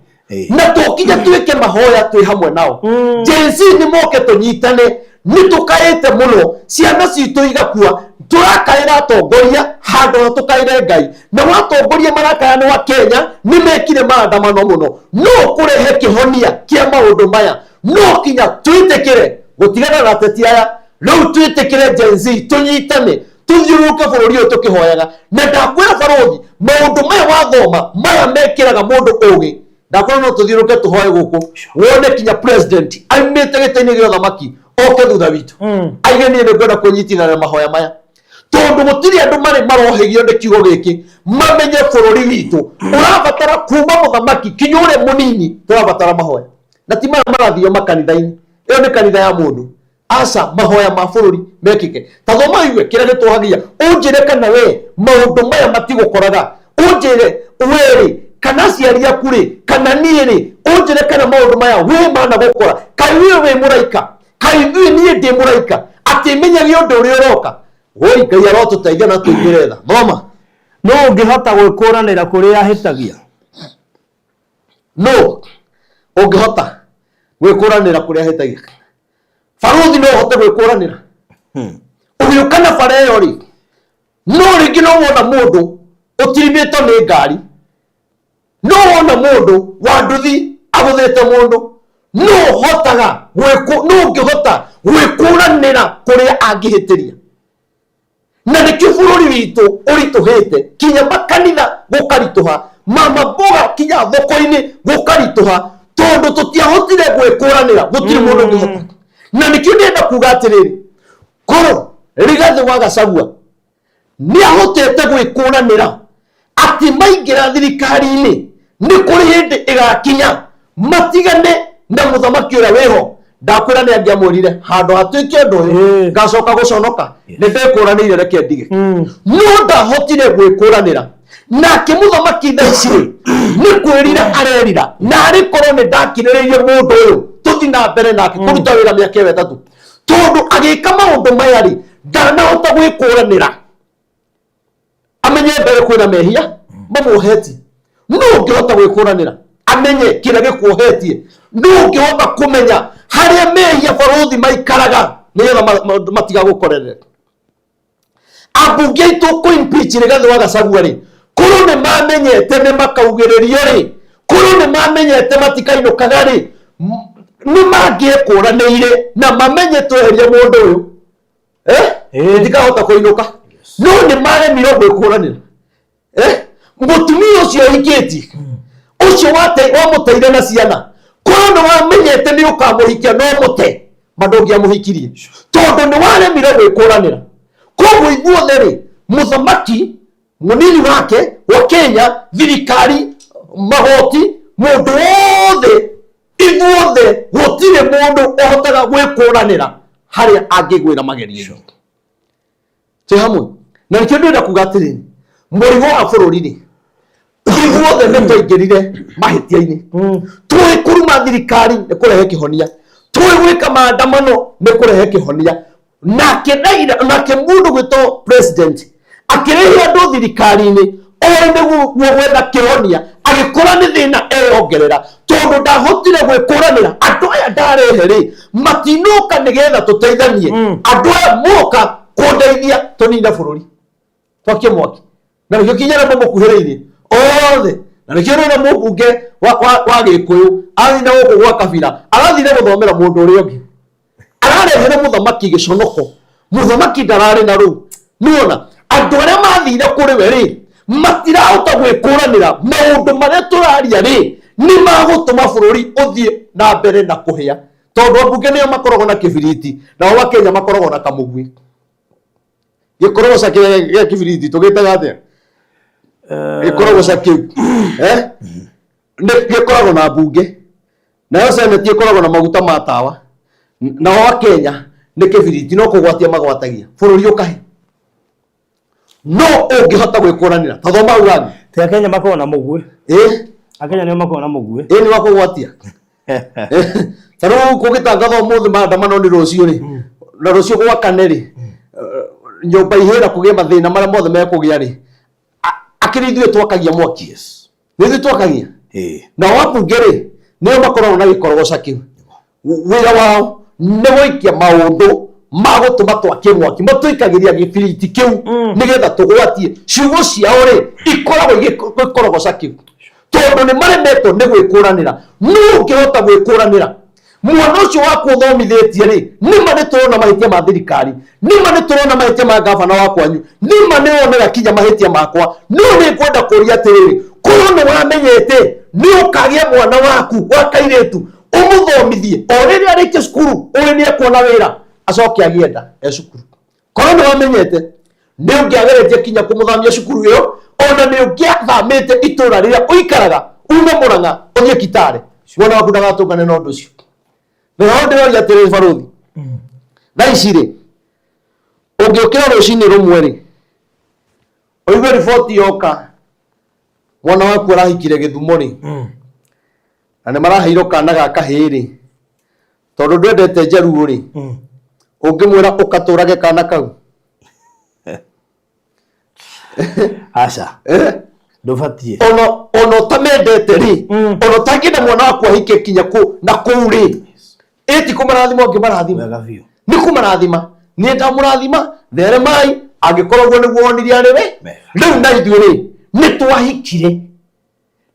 Na tũkinya twĩke mahoya twĩ hamwe nao. Gen Z nĩ moke tũnyitane. Nĩ tũkaĩte mũno, ciana citũ igakua, tũrakaĩra atongoria handũ ha tũkaĩre Ngai. Na watongoria marakaya nĩ wa Kenya, nĩ mekire maandamano mũno. No kũrehe kĩhonia kĩa maũndũ maya, no kinya twĩtĩkĩre gũtigana na ateti aya rĩu, twĩtĩkĩre Gen Z tũnyitane, tũthiũrũrũke bũrũri ũyũ tũkĩhoyaga. Na ndakwĩra, barũthi, maũndũ maya wathoma maya mekĩraga mũndũ ũgĩ. Ndakwĩra no tũthiũrũrũke tũhoe gũkũ, wone kinya president aimĩte gĩtĩ-inĩ gĩa ũthamaki oke thutha witũ, aige niĩ nĩ ngwenda kwĩnyitithania na mahoya maya, tondũ gũtirĩ andũ marĩ marohĩgio nĩ kiugo gĩkĩ mamenye bũrũri witũ ũrabatara kuma mũthamaki kinya ũrĩa mũnini. Tũrabatara mahoya, na ti maya marathio makanitha-inĩ, ĩyo nĩ kanitha ya mũndũ. Aca, mahoya ma bũrũri mekĩke. Ta thoma igue kĩrĩa gĩtũhagia, ũnjĩre kana we maũndũ maya matigũkoraga, ũnjĩre we rĩ, kana aciari aku rĩ, kana niĩ rĩ, ũnjĩre kana maũndũ maya we managũkora. Kaĩ we wĩ mũraika? Kaĩ ithuĩ niĩ ndĩ mũraika atĩ menyage ũndũ ũrĩa ũroka? Woi, Ngai arotũteithia na tũiguĩre tha. Thoma. Nũ ũngĩhota gwĩkũranĩra kũrĩa ahĩtagia? No ũngĩhota gwĩkũranĩra kũrĩa ahĩtagia? Barũthi, no ũhote gwĩkũranĩra ũgĩũka na bara ĩyo rĩ? No rĩngĩ no wona mũndũ ũtirimĩtwo nĩ ngari, no wona mũndũ wa nduthi agũthĩte mũndũ. No ũhotaga gwĩkũ? No ũngĩhota gwĩkũranĩra kũrĩa angĩhĩtĩria? Na nĩkĩo bũrũri witũ ũritũhĩte, kinya makanitha gũkaritũha. Mama mboga kinya thoko-inĩ gũkaritũha tondũ tũtiahotire gwĩkũranĩra, gũtirĩ mũndũ ũngĩhota. Na nĩkĩo ndĩrenda kuga atĩrĩrĩ, korwo Rigathĩ wa Gachagua nĩahotete gwĩkũranĩra atĩ maingĩra thirikari-inĩ nĩ kũrĩ hĩndĩ ĩgakinya matigane na mũthamaki ũrĩa wĩho, ndakwĩra nĩ angĩamwĩrire handũ hatuĩke ũndũ ũyũ ngacoka gũconoka, nĩ ndekũranĩire, reke ndige. No ndahotire gwĩkũranĩra. Nake mũthamaki thaa ici rĩ nĩ kwĩrira arerira, na arĩ korwo nĩ ndakirĩrĩirie mũndũ ũyũ tũthi na mbere nake kũruta wĩra mĩaka ĩyo 3, tondũ agĩka maũndũ maya rĩ ndanahota gwĩkũranĩra, amenye mbere kwĩna mehia mamuohetie. No ũngĩhota gwĩkũranĩra amenye kĩrĩa gĩkuohetie, no ũngĩhota kũmenya harĩa mehia barũthi maikaraga nĩgetha matigagũkorerere. Ambunge aitũ kũ impeach Rigathĩ wa Gachagua rĩ, korwo nĩ mamenyete nĩ makaugĩrĩrio rĩ, korwo nĩ mamenyete matikainũkaga rĩ, nĩ mangĩekũranĩire na mamenye tweheria mũndũ ũyũ tũtikahota kũinũka. No nĩ maremirwo gwĩkũranĩra. Mũtumia ũcio ũhikĩtie ũcio wamũteire na ciana, korwo nĩ wamenyete nĩ ũkamũhikia no mũte ma ndũngĩamũhikirie tondũ nĩ waremire gwĩkũranĩra. Koguo ithuothe rĩ, mũthamaki, mũnini wake wa Kenya, thirikari, magoti, mũndũ wothe, ithuothe gũtirĩ mũndũ ũhotaga gwĩkũranĩra harĩa angĩgwĩra magerio-inĩ. Twĩ hamwe na nĩkĩo ndĩrenda kuga atĩrĩrĩ, mũrigo wa bũrũri rĩ, ithuothe nĩ twaingĩrire mahĩtia-inĩ. Tũĩ kũruma thirikari nĩ kũrehe kĩhonia, tũĩ gwĩka maandamano nĩ kũrehe kĩhonia. Nake Raila, nake mũndũ gwĩtwo president akĩrehe andũ thirikari-inĩ oĩ nĩguo gwetha kĩhonia, agĩkora nĩ thĩna eyongerera tondũ ndahotire gwĩkũranĩra. Andũ aya ndarehe rĩ matinoka nĩgetha tũteithanie, andũ aya moka kũndeithia tũnine bũrũri, twakie mwaki. Na nĩkĩo kinya arĩa mamũkuhĩrĩirie othe, na nĩkĩo rĩrĩa mũmbunge wa Gĩkũyũ athire gũkũ gwa Kabira, arathire gũthomera mũndũ ũrĩa ũngĩ, ararehere mũthamaki gĩconoko. Mũthamaki ndararĩ na rũu. Nĩwona andũ arĩa mathire kũrĩ we rĩ matirahota gwĩkũranĩra. Maũndũ marĩa tũraria rĩ nĩ magũtũma bũrũri ũthiĩ na mbere na kũhĩa, tondũ ambunge nĩo makoragwo na kĩbiriti, nao Wakenya makoragwo na kamũguĩ gĩkorogoca kĩrĩa gĩa kĩbiriti tũgĩtaga atĩa? Gĩkorogoca kĩu nĩ gĩkoragwo na mbunge, nayo seneti ĩkoragwo na maguta ma tawa, nao Wakenya nĩ kĩbiriti no kũgwatia magwatagia bũrũri ũkahe. No ũngĩhota gwĩkũranĩra, ta thoma hau hangĩ. Ti Akenya makoragwo na mũguĩ? Ĩ. Akenya nĩo makoragwo na mũguĩ. Ĩ, nĩ wa kũgwatia. Ta rĩu kũgĩtangathwo ũmũthĩ maandamano nĩ rũciũ rĩ, na rũciũ gwakane rĩ, nyũmba ihĩra kũgĩa mathĩna marĩa mothe mekũgĩa rĩ, akĩrĩ ithuĩ twakagia mwaki, nĩ ithuĩ twakagia. Nao ambunge rĩ nĩo makoragwo na gĩkorogoca kĩu. Wĩra wao nĩ gũikia maũndũ ma gũtũma twakie mwaki, matũikagĩria gĩbiriti kĩu nĩgetha tũgwatie. Ciugo ciao rĩ ikoragwo igĩkorogoca kĩu tondũ nĩ maremetwo nĩ gwĩkũranĩra. No ũngĩhota gwĩkũranĩra, mwana ũcio waku ũthomithĩtie rĩ, nĩma nĩ tũrona mahĩtia ma thirikari, nĩma nĩ tũrona mahĩtia ma gavana wa kwanyu, nĩma nĩ wonera kinya mahĩtia makwa, no nĩ ngwenda kũria atĩrĩrĩ, korwo nĩ wamenyete nĩ ũkagĩa mwana waku wa kairĩtu ũmũthomithie, o rĩrĩa arĩkia cukuru ũĩ nĩ ekuona wĩra acoke agĩe nda e cukuru, korwo nĩ wamenyete nĩ ũngĩageretie kinya kũmũthamia cukuru ĩyo, ona nĩ ũngĩathamĩte itũra rĩrĩa ũikaraga, ume Mũrang'a ũthiĩ Kitale, mwana waku ndagatũngane na ũndũ ũcio. Na ho ndĩroria atĩrĩrĩ, barũthi, thaa ici rĩ, ũngĩũkĩra rũcinĩ rũmwe rĩ, ũigue riboti yoka mwana waku arahikire Gĩthumo rĩ, na nĩ maraheirwo kana ga kahĩĩ rĩ, tondũ ndwendete njaruo rĩ, ũngĩmwĩra ũkatũrage kana kau? Aca, ndũbatiĩ. Ona ũtamendete rĩ, ona ũtangĩenda mwana waku ahike kinya kũ na kũu rĩ, ĩti kũmarathima ũngĩmarathima? Wega biũ. Nĩ kũmarathima, niĩ ndamũrathima there mai angĩkorwo ũguo nĩguo wonire arĩ we. Wega. Rĩu na ithuĩ rĩ nĩ twahikire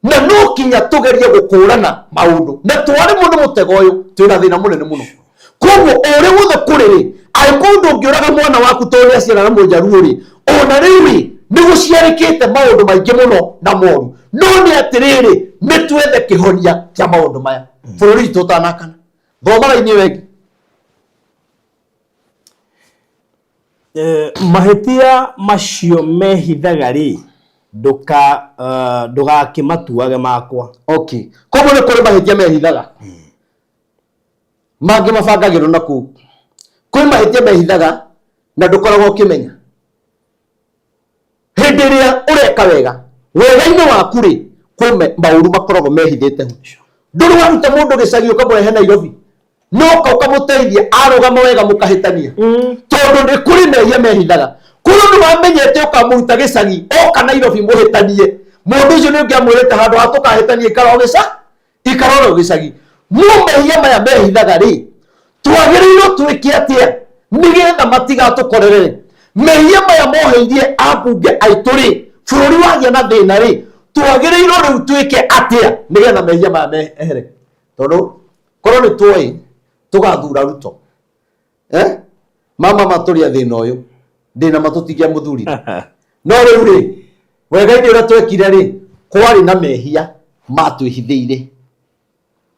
na no kinya tũgerie gũkũrana maũndũ na twarĩ mũndũ mũtego ũyũ twĩna thĩna mũnene mũno. Koguo o ũrĩa wothe kũrĩ rĩ, angĩkorwo ndũngĩũraga mwana waku tondũ nĩ aciara na mũnjaruo rĩ, ona rĩu rĩ nĩ gũciarĩkĩte maũndũ maingĩ mũno na moru. No nĩ atĩrĩrĩ, nĩ twethe kĩhonia kĩa maũndũ maya bũrũri witũ ũtanakana. Thoma raini ĩyo ĩngĩ. Mahĩtia macio mehithaga rĩ, ndũka ndũgakĩmatuage makwa. Okay, koguo nĩ kũrĩ mahĩtia mehithaga, mangĩ mabangagĩrwo na kũu. Kwĩ mahĩtia mehithaga na ndũkoragwo ũkĩmenya. Hĩndĩ ĩrĩa ũreka wega wega-inĩ waku rĩ, kwĩ maũru makoragwo mehithĩte ho. Ndũrĩ waruta mũndũ gĩcagi ũkamũrehe Nairobi, noka ũkamũteithia arũgama wega mũkahĩtania, tondũ nĩ kũrĩ mehia mehithaga. Kũrĩ ũndũ wamenyete ũkamũruta gĩcagi oka Nairobi mũhĩtanie. Mũndũ ũcio nĩ ũngĩamwĩrĩte handũ ha tũkahĩtania ikara o gĩca ikara oro gĩcagi. No mehia maya mehithaga rĩ, twagĩrĩirwo twĩke atĩa nĩgetha matigatũkorerere mehia maya moheirie ambunge aitũ rĩ? Bũrũri wagĩa na thĩna rĩ, twagĩrĩirwo rĩu twĩke atĩa nĩgetha mehia maya mehere? Tondũ korwo nĩ twoĩ tũgathura Ruto, eh? Mama matũria thĩna ũyũ ndĩna ma tũtingĩamũthurire. No rĩu rĩ, wega-inĩ ũrĩa twekire rĩ, kwarĩ na mehia matwĩhithĩire.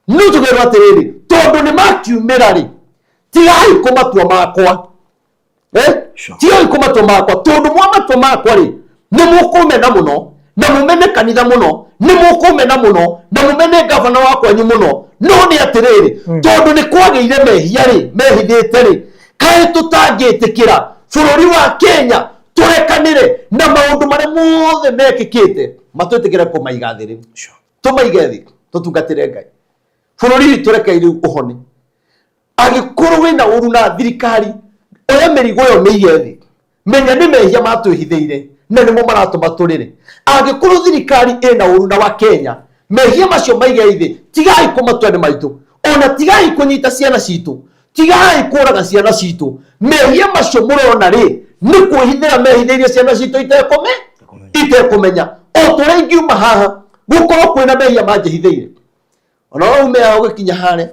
No tũkerwo atĩrĩrĩ, tondũ nĩ makiumĩra rĩ, tigai kũmatua makwa. Eh? Tigai kũmatua makwa, tondũ mwamatua makwa rĩ, nĩ mũkũmena mũno na mũmene kanitha mũno, nĩ mũkũmena mũno na mũmene gavana wa kwanyu mũno. No nĩ atĩrĩrĩ, tondũ nĩ kwagĩire mehia rĩ mehithĩte rĩ, kaĩ tũtangĩtĩkĩra bũrũri wa Kenya tũrekanĩre na maũndũ marĩa mothe mekĩkĩte, matwĩtĩkĩre kũmaiga thĩ rĩu? Tũmaige thĩ, tũtungatĩre Ngai. Bũrũri witũ rekei rĩu ũhone. Angĩkorwo wĩna ũru na thirikari, oya mĩrigo ĩyo mĩige thĩ. Menya nĩ mehia matwĩhithĩire na nĩmo maratũma tũrĩre. Angĩkorwo thirikari ĩna ũru na wa Kenya, mehia macio maige thĩ. Tigai kũmatua nĩ maitũ, ona tigai kũnyita ciana citũ, tigai kũraga ciana citũ. Mehia macio mũrona rĩ, nĩ kwĩhithĩra mehithĩirie ciana citũ itekũme itekũmenya. O tũrĩa ingiuma haha gũkorwo kwĩna mehia manjĩhithĩire, ona waume haha ũgĩkinya harĩa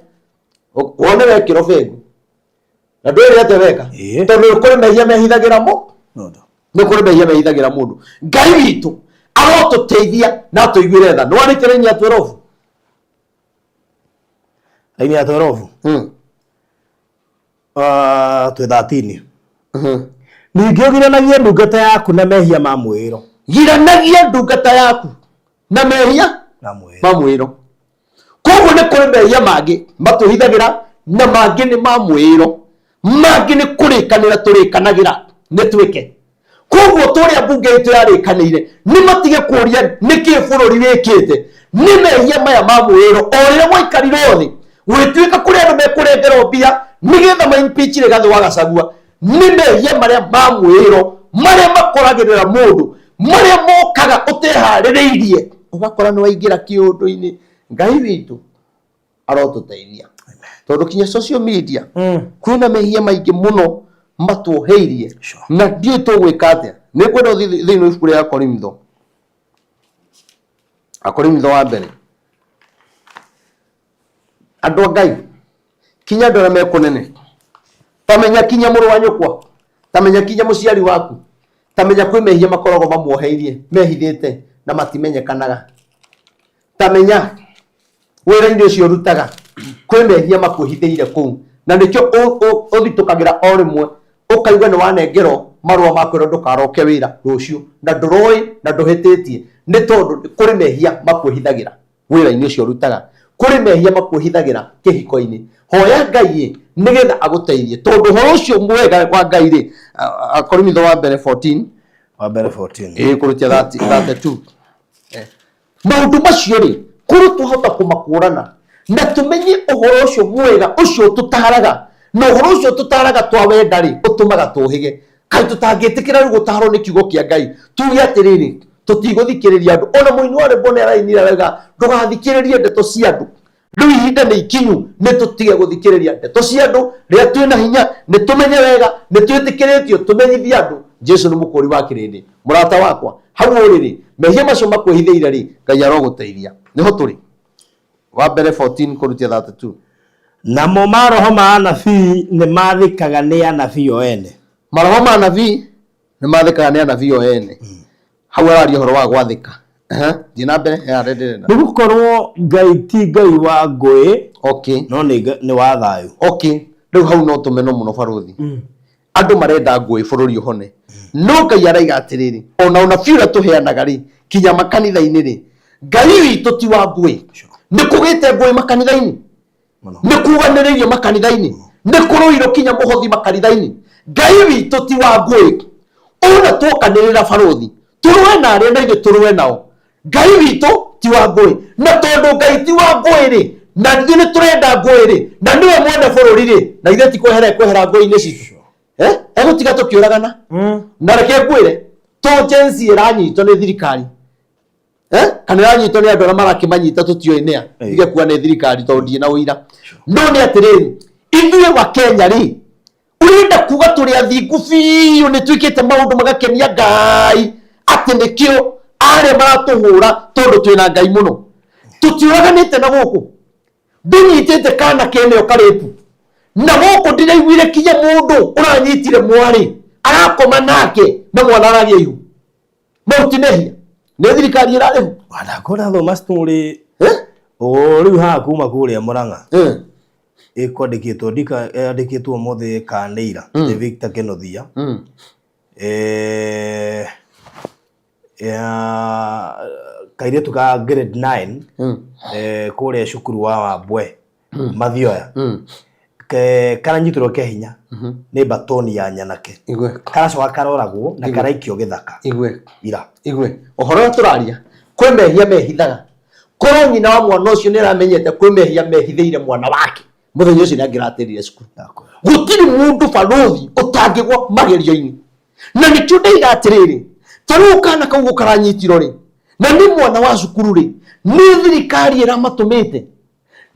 wone wekĩrwo bengu na ndwĩrĩ atĩa weka. Tondũ nĩ kũrĩ mehia mehithagĩra mũ Mũndũ. Nĩ kũrĩ mehia mehithagĩra mũndũ. Ngai witũ arotũteithia na atũiguĩre tha. Nĩ warĩkia raini ya 12? Raini ya 12. Twĩ 13. Ningĩ ũgiranagie ndungata yaku na mehia ma mwĩĩro. Giranagia ndungata yaku na mehia na mwĩĩro. Ma mwĩĩro. Koguo nĩ kũrĩ mehia mangĩ matũhithagĩra na mangĩ nĩ ma mwĩĩro, mangĩ nĩ kũrĩkanĩra tũrĩkanagĩra nĩ twĩke. Koguo tũrĩa mbunge itũ yarĩkanĩire nĩ matige kũria nĩkĩ bũrũri wĩkĩte, nĩ mehia maya ma mwĩĩro. O rĩrĩa gwaikarire thĩ gwĩtuĩka kũrĩ andũ mekũrengerwo mbia nĩgetha ma impeach Rigathĩ wa Gachagua, nĩ mehia marĩa ma mwĩĩro marĩa makoragĩrĩra mũndũ, marĩa mokaga ũteharĩrĩirie, ũgakora nĩ waingĩra kĩũndũ-inĩ. Ngai witũ arotũteithia, tondũ kinya social media kwĩna mehia maingĩ mũno matuoheirie. Na ndiũĩ tũgwĩka atĩa. Nĩ ngwenda ũthiĩ thĩinĩ wa ibuku rĩa Akorintho, Akorintho wa mbere. Andũ a Ngai, kinya andũ arĩa me kũnene, tamenya kinya mũrũ wa nyũkwa, tamenya kinya mũciari waku, tamenya kwĩ mehia makoragwo mamuoheirie mehithĩte na matimenyekanaga. Tamenya wĩra-inĩ ũcio ũrutaga kwĩ mehia makwĩhithĩire kũu, na nĩkĩo ũthitũkagĩra o rĩmwe ũkaigua nĩ wanengerwo marũa ma kwĩrwo ndũkaroke wĩra rũciũ, na ndũroĩ na ndũhĩtĩtie, nĩ tondũ kũrĩ mehia makwĩhithagĩra wĩra-inĩ ũcio ũrutaga, kũrĩ mehia makwĩhithagĩra kĩhiko-inĩ. Hoya Ngai ĩ nĩgetha agũteithie, tondũ ũhoro ũcio mwega wa Ngai rĩ, Akorintho wa mbere 14. Wa mbere 14. Ĩ, kũrũtia 30, 32. Maũndũ macio rĩ, kũrĩ twahota kũmakũrana na tũmenye ũhoro ũcio mwega ũcio ũtũtaraga, na ũhoro ũcio ũtũtaraga twawenda rĩ, ũtũmaga tũhĩge. Kaĩ tũtangĩtĩkĩra rĩu gũtarwo nĩ kiugo kĩa Ngai, tuge atĩrĩrĩ, tũtigũthikĩrĩria andũ? Ona mũini wa rwĩmbo nĩ arainire arauga, ndũgathikĩrĩrie ndeto cia andũ. Rĩu ihinda nĩ ikinyu nĩ tũtige gũthikĩrĩria ndeto cia andũ. Rĩrĩa twĩna hinya nĩ tũmenye wega nĩ twĩtĩkĩrĩtio tũmenyithie andũ Jesu nĩ mũkũri wa kĩrĩndĩ. Mũrata wakwa, hau ũrĩ rĩ, mehia macio makwĩhithĩire rĩ, Ngai arogũteithia. Nĩho tũrĩ wa mbere 14 kũrutia 32. Namo maroho ma anabii nĩ mathĩkaga nĩ anabii o ene. Maroho ma anabii nĩ mathĩkaga nĩ anabii o ene. Hau araria ũhoro wa gwathĩka. Aha, thiĩ na mbere he harĩa ndĩrenda. Nĩ gũkorwo Ngai ti Ngai wa ngũĩ, Okay. no nĩ nĩ wa thayũ. Okay. Rĩu hau no tũmeno mũno barũthi. Andũ marenda ngũĩ bũrũri ũhone. No Ngai araiga atĩrĩrĩ, ona ũnabii ũrĩa tũheanaga rĩ, kinya makanitha-inĩ rĩ, Ngai witũ ti wa ngũĩ. Nĩ kũgĩte ngũĩ makanitha-inĩ. Mũno. Nĩ kuganĩrĩirio makanitha-inĩ. Nĩ kũrũirwo kinya mũhothi makanitha-inĩ. Ngai witũ ti wa ngũĩ. Ona twokanĩrĩra barũthi, tũrũe na arĩa na ithuĩ tũrũe nao. Ngai witũ ti wa ngũĩ. Na tondũ Ngai ti wa ngũĩ rĩ, na ithuĩ nĩ tũrenda ngũĩ rĩ, na nĩwe mwene bũrũri rĩ, na ithuĩ ti kwehera ekwehera ngũĩ-inĩ citũ. Eh? Egũtiga tũkĩũragana. Na reke ngwĩre, to Gen Z ĩranyitwo nĩ thirikari. Eh? Kana ĩranyitwo nĩ andũ arĩa marakĩmanyita tũtiũĩ nĩa. Ĩĩ. Ndige kuga nĩ thirikari tondũ ndirĩ na ũira. No nĩ atĩrĩrĩ, ithuĩ wa Kenya rĩ, Ũrenda kuga tũrĩ athingu biũ nĩ twĩkĩte maũndũ magakenia Ngai atĩ nĩkĩo arĩa maratũhũra tondũ twĩna Ngai mũno. Tũtiũraganĩte na gũkũ. Ndũnyitĩte kana kene ũkarĩpu. Na gũkũ ndiraiguire kinya mũndũ ũranyitire mwarĩ arakoma nake na mwana aragĩa ihu. Mau ti mehia. Nĩ thirikari ĩrarĩhu. Wanakora thoma story Eh? o rĩu haha kuma kũrĩa Murang'a. Eh. Ĩkwandĩkĩtwo ndika yandĩkĩtwo ũmũthĩ kana nĩ ira nĩ Victor Kĩnuthia. Eh, ya kairĩtu ka grade 9 eh, kũrĩa cukuru wa Wambwe Mathioya ke karanyitirwo ke hinya nĩ batoni ya nyanake. Igwe. Karacoka karoragwo na karaikio gĩthaka Igwe. ira. Igwe. Ũhoro ũrĩa tũraria kwĩ mehia mehithaga. Korwo nyina wa mwana ũcio nĩ aramenyete kwĩ mehia mehithĩire mwana wake mũthenya ũcio nĩ angĩratĩrire cukuru. Gũtirĩ mũndũ barũthi ũtangĩgwa magerio-inĩ. Na nĩkĩo ndaiga atĩrĩrĩ, ta rĩu kana kau karanyitirwo rĩ, na nĩ mwana wa cukuru rĩ, nĩ thirikari ĩramatũmĩte,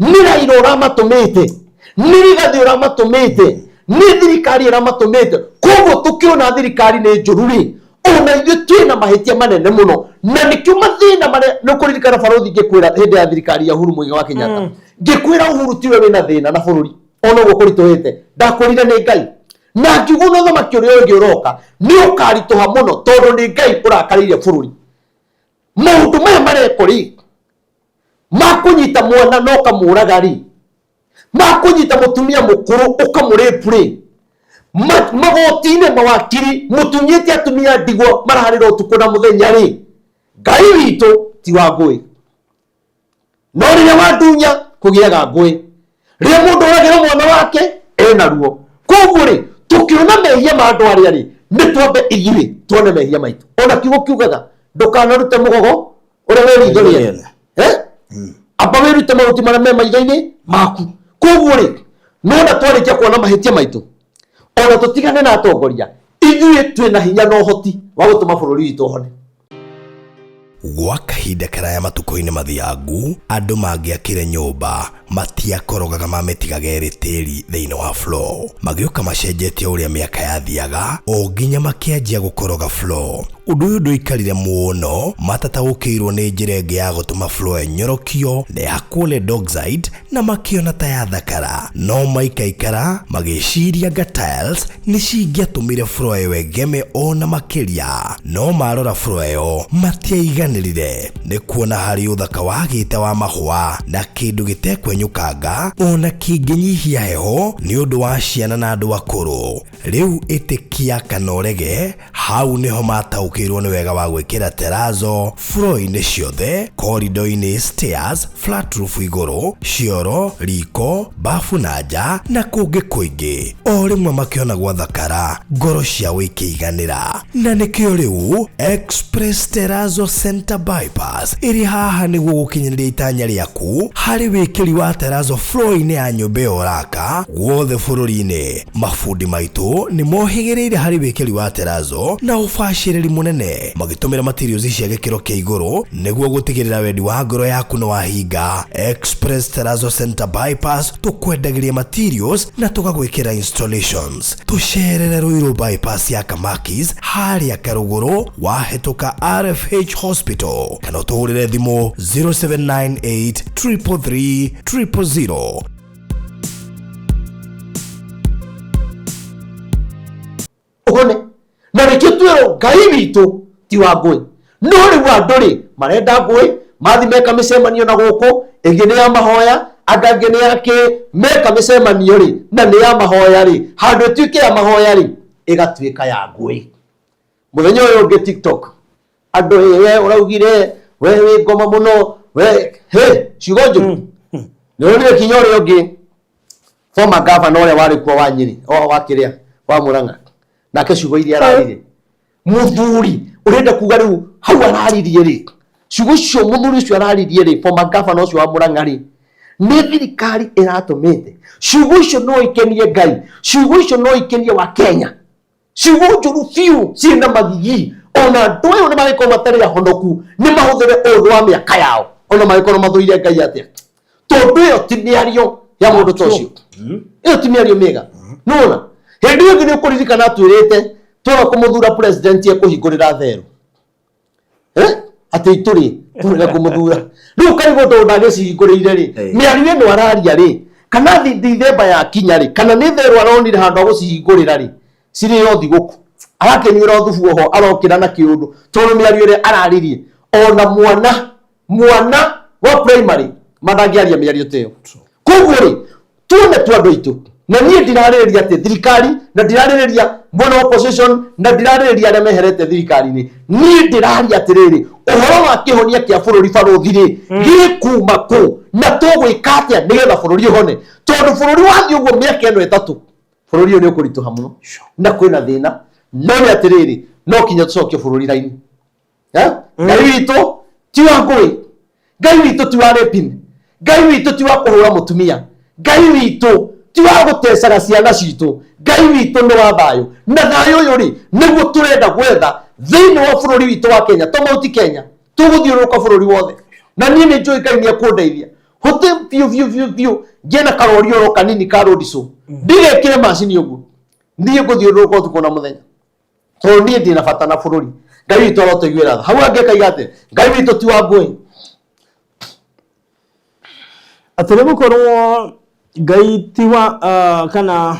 nĩ Raila ũramatũmĩte, nĩ Rigathĩ ũramatũmĩte, nĩ thirikari ĩramatũmĩte. Koguo tũkĩona thirikari nĩ njũru rĩ, ona ithuĩ twĩna mahĩtia manene mũno, na nĩkĩo mathĩna marĩa nĩ ũkũririkana barũthi ngĩkwĩra hĩndĩ ya thirikari ya Uhuru Muigai wa Kenyatta, ngĩkwĩra Uhuru tiwe wĩna thĩna na bũrũri ona ũguo kũritũhĩte, ndakwĩrire nĩ Ngai na ngiuga ona ũthamaki ũrĩa ũngĩ ũroka nĩ ũkaritũha mũno tondũ nĩ Ngai ũrakarĩire bũrũri. Maũndũ maya marekwo rĩ, ma kũnyita mwana na ũkamũraga rĩ, ma kũnyita mũtumia mũkũrũ ũkamũrĩpu rĩ, magoti-inĩ mawakiri mũtunyĩte atumia ndigwa mararĩra ũtukũ na mũthenya rĩ, Ngai witũ ti wa ngũĩ. No rĩrĩa wandunya kũgĩaga ngũĩ, rĩrĩa mũndũ oragĩra mwana wake ena ruo. Koguo rĩ, tũkĩona mehia ma andũ arĩa rĩ, nĩ twambe ithuĩ tuone mehia maitũ. Ona kiugo kiugaga ndũkanarute mũgogo ũrĩa wĩ ritho rĩene. Eh? Amba wĩrute mahuti marĩa me maitho-inĩ maku. Koguo rĩ, nona twarĩkia kuona mahĩtia maitũ, ona tũtigane na atongoria, ithuĩ twĩna hinya na ũhoti wa gũtũma bũrũri witũ ũhone. Gwa kahinda karaya matukũ-inĩ mathiangu, andũ mangĩakire nyũmba matiakorogaga mamĩtigaga ĩrĩ tĩri thĩinĩ wa floor. Magĩũka macenjetie ũrĩa mĩaka yathiaga o nginya makĩanjia gũkoroga floor. Ũndũ ũyũ ndũikarire mũno matataũkĩirwo nĩ njĩra ĩngĩ ya gũtũma floor ĩnyorokio na ĩhakwo lead oxide na makĩona ta yathakara. No maikaikara magĩciria anga tiles nĩ cingĩatũmire floor ĩyo ĩgeme o na makĩria. No marora floor ĩyo matiaiganĩrire nĩ kuona harĩ ũthaka wagĩte wa mahũa na kĩndũ gĩtekwenyũkanga o na kĩngĩnyihia heho nĩ ũndũ wa ciana na andũ akũrũ. Rĩu ĩtĩkia kana ũrege, hau nĩho mataũkĩirwo nĩ wega wa gwĩkĩra terrazzo floor-inĩ ciothe, corridor-inĩ, stairs, flat roof igũrũ, cioro, riko, bafu na nja na kũngĩ kũingĩ. O rĩmwe makĩona gwathakara, ngoro ciao ikĩiganĩra. Na nĩkĩo rĩu Express Terrazzo Center Bypass ĩrĩ haha nĩguo gũkinyanĩria itanya rĩaku harĩ wĩkĩri wa terrazzo floor-inĩ ya nyũmba ĩyo ũraka guothe bũrũri-inĩ. Mabundi maitũ nĩ mohĩgĩrĩire harĩ wĩkĩri wa terrazzo na ũbacĩrĩri mũnene magĩtũmĩra materials cia gĩkĩro kĩa igũrũ nĩguo gũtigĩrĩra wendi wa ngoro yaku nĩ wahinga. Express Terrazzo Center Bypass tũkwendagĩria materials na tũgagwĩkĩra installations. Tũcerere Ruiru Bypass ya Kamakis harĩa Karũgũrũ wahĩtũka RFH Hospital kana ũtũhũrĩre thimũ 0798 333 000. Ũhone. Na nĩkĩo twĩrwo Ngai witũ ti wa ngũĩ. No rĩu andũ rĩ marenda ngũĩ, mathi meka mĩcemanio na gũkũ, ĩngĩ nĩ ya mahoya, anga ĩngĩ nĩ ya kĩ, meka mĩcemanio rĩ na nĩ ya mahoya rĩ, handũ ĩtuĩke ya mahoya rĩ, ĩgatuĩka ya ngũĩ. Mũthenya ũyũ ũngĩ TikTok andũ ĩ, we ũraugire we wĩ ngoma mũno we, he ciugo njũru. Nĩ ũronire kinya ũrĩa ũngĩ former governor ũrĩa warĩ kuo wa Nyĩrĩ, o wa kĩrĩa wa Murang'a, nake ciugo iria araririe muthuri urenda kuga riu hau araririe ri, ciugo icio muthuri ucio araririe ri, former governor ucio wa Murang'a ri, nĩ thirikari ĩratũmĩte ciugo icio no ikenie Ngai, ciugo icio no ikenie wa Kenya, ciugo njũru biũ ciĩna magigi. Ona andũ ayo nĩ magĩkorwo matarĩ ahonoku, nĩ mahũthĩre ũgĩ wa mĩaka yao, ona magĩkorwo mathũire Ngai atĩa, tondũ ĩyo ti mĩario ya mũndũ ta ũcio, ĩyo ti mĩario mĩega. Nĩwona hĩndĩ ĩyo ĩngĩ nĩ ũkũririkana atwĩrĩte twara kũmũthura president ekũhingũrĩra therũ, atĩ itũrĩ tũrega kũmũthura, rĩu karigwo tondũ ndagĩcihingũrĩire rĩ, mĩario ĩno araria rĩ, kana Dithemba yakinya rĩ, kana nĩ therũ aronire handũ ha gũcihingũrĩra rĩ, cirĩ o thigũkũ arakĩnyuĩra thubu oho arokĩra na kĩũndũ, tondũ mĩario ĩrĩa araririe ona mwana wa primary mandangĩaria mĩario ta ĩyo. Koguo rĩ, tuone tu andũ aitũ, na niĩ ndirarĩrĩria atĩ thirikari, na ndirarĩrĩria mwena wa opposition, na ndirarĩrĩria arĩa meherete thirikari-inĩ, niĩ ndĩraria atĩrĩrĩ, ũhoro wa kĩhonia kĩa bũrũri barũthi rĩ, gĩkuma kũ na tũgwĩka atĩa nĩgetha bũrũri ũhone, tondũ bũrũri wathiĩ ũguo mĩaka ĩno 3 bũrũri ũyũ nĩ ũkũritũha mũno na kwĩna thĩna. No nĩ atĩrĩrĩ, no kinya tũcokie bũrũri raini. Ngai witũ ti wa ngũĩ, Ngai witũ ti wa raping, Ngai witũ ti wa kũhũra mũtumia, Ngai witũ ti wa gũtecaga ciana citũ, Ngai witũ nĩ wa thayũ, na thayũ ũyũ rĩ nĩguo tũrenda gwetha thĩinĩ wa bũrũri witũ wa Kenya, to Mount Kenya, tũgũthiũrũrũka bũrũri wothe, na niĩ nĩ njũĩ Ngai nĩ ekũndeithia hote biũ biũ biũ biũ, ngĩe na karori oro kanini ka road show, ndigekĩre macini ũguo, niĩ ngũthiũrũrũka ũtukũ na mũthenya, tondũ niĩ ndĩ na bata na bũrũri. Ngai witũ arotũiguĩra tha. Hau angĩkaiga atĩ Ngai witũ ti wa ngũĩ. Atĩ nĩ gũkorwo Ngai ti wa kana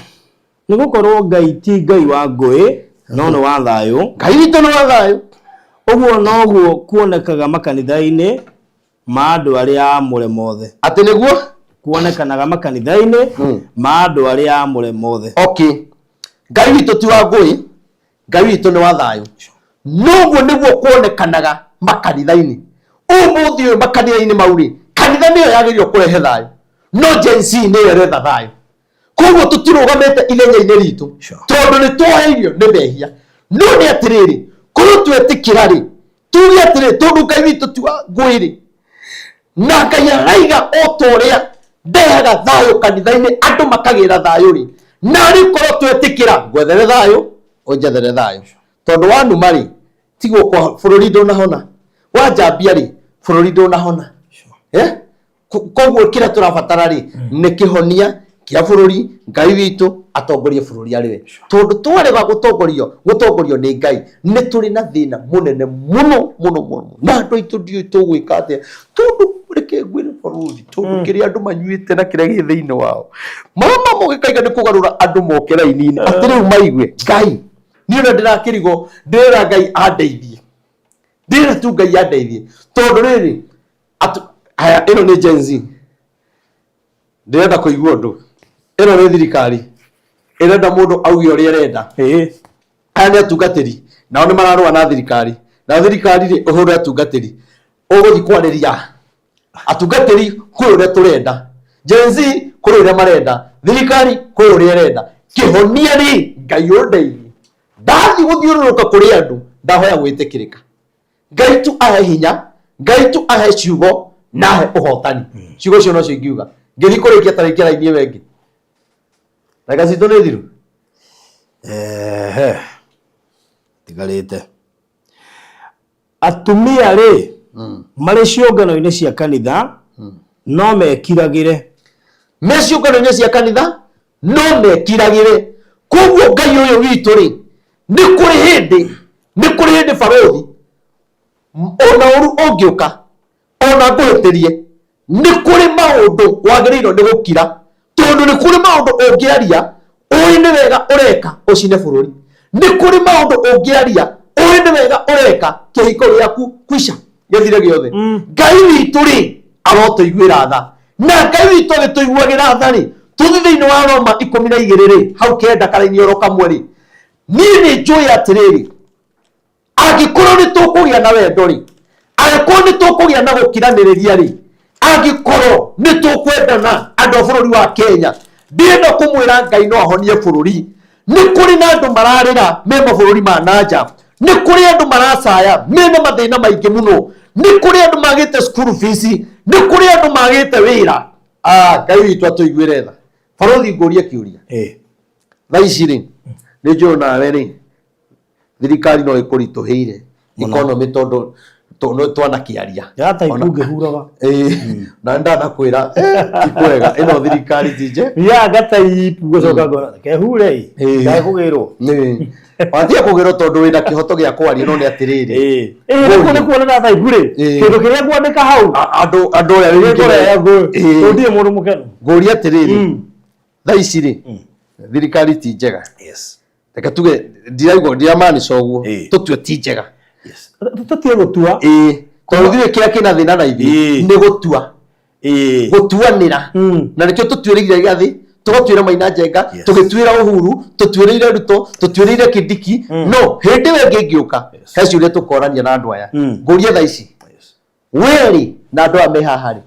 nĩ gũkorwo Ngai ti Ngai wa ngũĩ no nĩ wa thayũ. Ngai witũ nĩ wa thayũ. Ũguo noguo kuonekaga makanitha-inĩ ma andũ arĩa aamũre mothe. Atĩ nĩguo kuonekanaga makanitha-inĩ ma andũ arĩa aamũre mothe. Okay, Ngai witũ ti wa ngũĩ, Ngai witũ nĩ wa thayũ. Noguo nĩguo kuonekanaga makanitha-inĩ ũmũthĩ ũyũ. Makanitha-inĩ mau rĩ, kanitha nĩyo yagĩrĩirwo kũrehe thayũ, no Gen Z nĩyo ĩretha thayũ. Koguo tũtirũgamĩte ithenya-inĩ ritũ, tondũ nĩ twoheirio nĩ mehia. No nĩ atĩrĩrĩ, korwo twetĩkĩra rĩ, tuge atĩrĩ, tondũ Ngai witũ ti wa ngũĩ rĩ, na Ngai araiga o ta ũrĩa ndehaga thayũ kanitha-inĩ andũ makagĩra thayũ rĩ, narĩ korwo twetĩkĩra ngwethere thayũ ũnjethere thayũ, tondũ wanuma rĩ, tigwo kwa bũrũri ndũnahona, wanjambia rĩ, bũrũri ndũnahona. Koguo kĩrĩa tũrabatara rĩ nĩ kĩhonia kĩa bũrũri, Ngai witũ atongorie bũrũri arĩ we, tondũ twarega gũtongorio nĩ Ngai nĩ tũrĩ na thĩna mũnene mũno mũno mũno, na andũ aitũ ndiũĩ tũgwĩka atĩa, tondũ reke ngwĩre barũthi, tondũ kĩrĩa andũ manyuĩte na kĩrĩa gĩ thĩinĩ wao, mama mũgĩkaiga nĩ kũgarũra andũ moke raini-inĩ atĩ rĩu maigue Ngai. Niĩ ona ndĩrakĩrigwo, ndĩrera Ngai andeithie, ndĩrera tu Ngai andeithie, tondũ rĩrĩ haya, ĩno nĩ Gen Z ndĩrenda kũigua ũndũ, ĩno nĩ thirikari ĩrenda mũndũ auge ũrĩa ĩrenda. Aya nĩ atungatĩri, nao nĩ mararũa na thirikari, na thirikari rĩ ũhũre atungatĩri, ũgũthiĩ kwarĩria atungatĩri kwĩ ũrĩa tũrenda, Gen Z kũrĩ ũrĩa marenda, thirikari kwĩ ũrĩa ĩrenda. Kĩhonia rĩ, Ngai ũndeithie, ndathiĩ gũthiũrũrũka kũrĩ andũ ndahoya gwĩtĩkĩrĩka, Ngai tu ahe hinya, Ngai tu ahe ciugo na ahe ũhotani. Ciugo icio nocio ingiuga ngĩthiĩ kũrĩkia. Tarĩkia raini ĩyo ĩngĩ, ndagĩka citũ nĩ thiru. Ehe, tigarĩte atumia rĩ marĩ ciũngano-inĩ cia kanitha no mekiragĩre. Me ciũngano-inĩ cia kanitha no mekiragĩre. Koguo Ngai ũyũ witũ rĩ, nĩ kũrĩ hĩndĩ barũthi, ona ũru ũngĩũka, ona ngũhĩtĩrie, nĩ kũrĩ maũndũ wagĩrĩirwo nĩ gũkira, tondũ nĩ kũrĩ maũndũ ũngĩaria ũĩ nĩ wega ũreka ũcine bũrũri, nĩ kũrĩ maũndũ ũngĩaria ũĩ. Nĩ wega ũreka kĩhiko gĩaku kwisha gĩthire gĩothe. Ngai witũ rĩ, arotũiguĩra tha, na Ngai witũ agĩtũiguagĩra tha rĩ, tũthiĩ thĩinĩ wa Roma 12 rĩ, hau 9 karaini oro kamwe rĩ, niĩ nĩ njũĩ atĩrĩrĩ, angĩkorwo nĩ tũkũgĩa na wendo rĩ, angĩkorwo nĩ tũkũgĩa na gũkiranĩrĩria rĩ, angĩkorwo nĩ tũkwendana andũ a bũrũri wa Kenya, ndĩrenda kũmwĩra Ngai no ahonie bũrũri. Nĩ kũrĩ na andũ mararĩra me mabũrũri ma nanja, nĩ kũrĩ andũ maracaya mena mathĩna maingĩ mũno, nĩ kũrĩ andũ magĩte school fees, nĩ kũrĩ andũ magĩte wĩra. Ah, Ngai witũ atũiguĩre tha. Barũthi, ngũrie kĩũria. Thaa ici rĩ, nĩ njũĩ nawe rĩ, thirikari no ĩkũritũhĩire economy tondũ no twanakĩaria. Yata ngĩhuraga. Ĩĩ, na ndanakwĩra ti kwega ĩno thirikari ti nje. Ya gataipu gũcoka ngona kehure ndakũgĩrwo. Nĩ watia kũgĩrwo tondũ wĩna kĩhoto gĩa kwaria, no nĩ atĩrĩrĩ, Ĩĩ, nĩkuo nĩkuo na taipu rĩ, kĩndũ kĩrĩa ngwandĩka hau andũ ũrĩa wĩkũrĩa ngũ ndirĩ mũndũ mũkenu. Ngũria atĩrĩrĩ, thaa ici rĩ, thirikari ti njega? Yes. Reke tuge ndiraigua ndiramaanisha ũguo. Tũtue ti njega. Yes, tũtie gũtua. Ĩĩ, tondũ ithuĩ kĩrĩa kĩna thĩna na ithuĩ nĩ gũtua, gũtuanĩra. Na nĩkĩo tũtuĩrĩire Gĩathĩ, tũgatuĩra Maina Njenga, tũgĩtuĩra Uhuru, tũtuĩrĩire Ruto, tũtuĩrĩire Kindiki. No hĩndĩ ĩyo ĩngĩ ĩngĩũka, he ciũria tũkorania na andũ aya. Ngũrie thaa ici, werĩ na andũ aya me haha rĩ,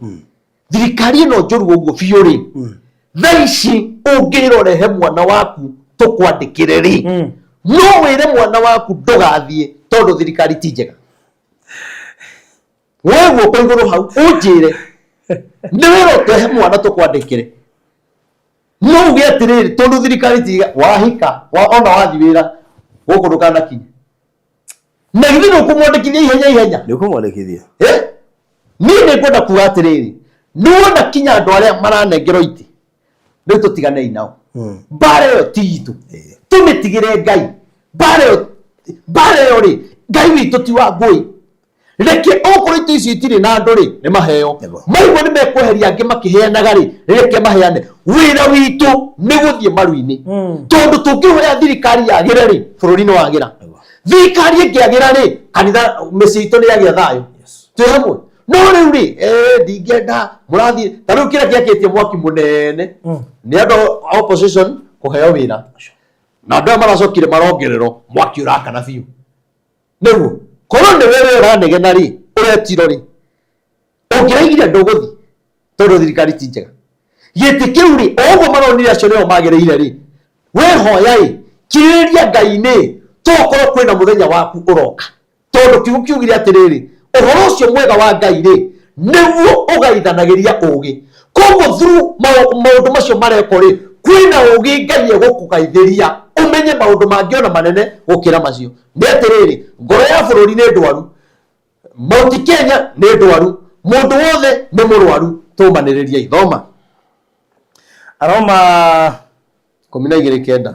thirikari ĩno njũru ũguo biũ rĩ, thaa ici ũngĩrwo rehe mwana waku tũkwandĩkĩre rĩ, no wĩre mwana waku ndũgathiĩ tondũ thirikari ti njega? We guoko igũrũ hau ũnjĩre nĩ wĩra ũtehe mwana tũkwandĩkĩre, no uge atĩrĩrĩ, tondũ thirikari ti njega, wahika wa, ona wathiĩ wĩra gũkũ ndũkanakinye, na githĩ ndũkũmwandĩkithia ihenya ihenya? Nĩ ũkũmwandĩkithia. Eh? Niĩ nĩ ngwenda kuga atĩrĩrĩ, nĩwona kinya andũ arĩa maranengerwo itĩ rĩu, tũtiganei nao. Mbara ĩyo ti itũ, tũmĩtigĩre Ngai. Mbara ĩyo rĩ, Ngai witũ ti wa ngũĩ. Reke okorwo itĩ icio itirĩ na andũ rĩ, nĩ maheo. Maigua nĩ mekweheria angĩ makĩheanaga rĩ, reke maheane. Wĩra witũ nĩ gũthiĩ maru-inĩ, tondũ tũngĩhoya thirikari yagĩre rĩ, bũrũri nĩ wagĩra. Thirikari ĩngĩagĩra rĩ, kanitha, mĩciĩ itũ nĩ yagĩa thayũ. Twĩ hamwe. No rĩu rĩ, ndingĩenda mũrathiĩ ta rĩu kĩrĩa gĩakĩtie mwaki mũnene nĩ andũ a opposition kũheo wĩra, na andũ aya maracokire marongererwo, mwaki ũrakana biũ. Nĩguo korwo nĩ wewe ũranegena rĩ, ũretirwo rĩ, ũngĩraigire ndũgũthi tondũ thirikari ti njega. Gĩtĩ kĩu rĩ, o ũguo maronire acio nĩo magĩrĩire rĩ, we hoya ĩ, kirĩrĩria Ngai-inĩ, tokorwo kwĩna mũthenya waku ũroka, tondũ kiugo kiugire atĩrĩrĩ, ũhoro ũcio mwega wa Ngai rĩ, nĩguo ũgaithanagĩria ũgĩ. Koguo through maũndũ macio marekwo rĩ, kwĩna ũgĩ Ngai egũkũgaithĩria ũmenye maũndũ mangĩ ona manene gũkĩra macio. Nĩ atĩrĩrĩ, ngoro ya bũrũri nĩ ndwaru, Mount Kenya nĩ ndwaru, mũndũ wothe nĩ mũrwaru. Tũmanĩrĩria ithoma. Aroma 12:9.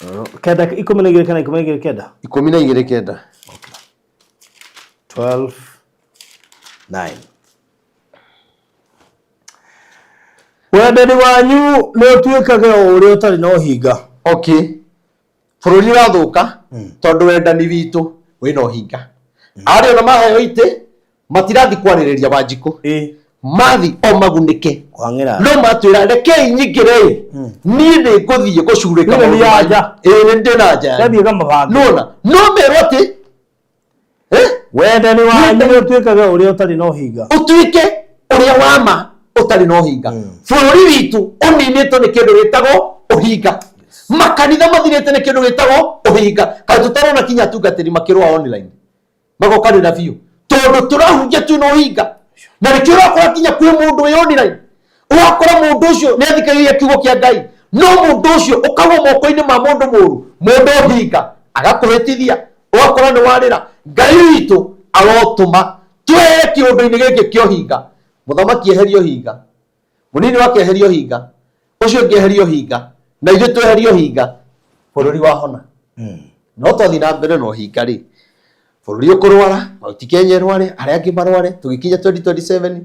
9, 12 kana 12:9? 12:9. 12:9. Wendani wanyu nĩ ũtuĩkage o ũrĩa ũtarĩ na ũhinga. Okay, bũrũri ũrathũka tondũ wendani witũ wĩna ũhinga. Arĩa ona maheo itĩ matirathi kwarĩrĩria Wanjikũ, mathi o magunĩke. Kwang'ĩra. No matwĩra rekei nyingĩre ĩ, niĩ nĩ ngũthiĩ gũcurĩka Niĩ nĩ maũndũ manyu. anja. Ĩĩ, nĩ ndĩ na anja yanyu. Ndathiĩ ngamabanga. Nona no merwo atĩ Wendani wanyu nĩ ũtuĩkage ũrĩa ũtarĩ na ũhinga. Ũtuĩke ũrĩa wa ma ũtarĩ na ũhinga. Bũrũri witũ ũninĩtwo nĩ kĩndũ gĩtagwo ũhinga. Makanitha mathirĩte nĩ kĩndũ gĩtagwo ũhinga. Kaĩ tũtarona kinya atungatĩri makĩrũa online magokanĩra biũ tondũ tũrahunjia twĩna ũhinga? Na nĩkĩo ũrakora kinya kwĩ mũndũ wĩ online, ũgakora mũndũ ũcio nĩ athikagĩrĩria kiugo kĩa Ngai, no mũndũ ũcio ũkagwa moko-inĩ ma mũndũ mũru, mũndũ ũhinga, agakũhĩtithia, ũgakora nĩ warĩra. Ngai witũ arotũma twehere kĩũndũ-inĩ gĩkĩ kĩa ũhinga. Mũthamaki eherie ũhinga, mũnini wake eherie ũhinga, ũcio ũngĩ eherie ũhinga, na ithuĩ tweherie ũhinga, bũrũri wahona. No twathiĩ na mbere na ũhinga rĩ, bũrũri ũkũrwara, Mount Kenya ĩrware, arĩa angĩ marware, tũgĩkinya 2027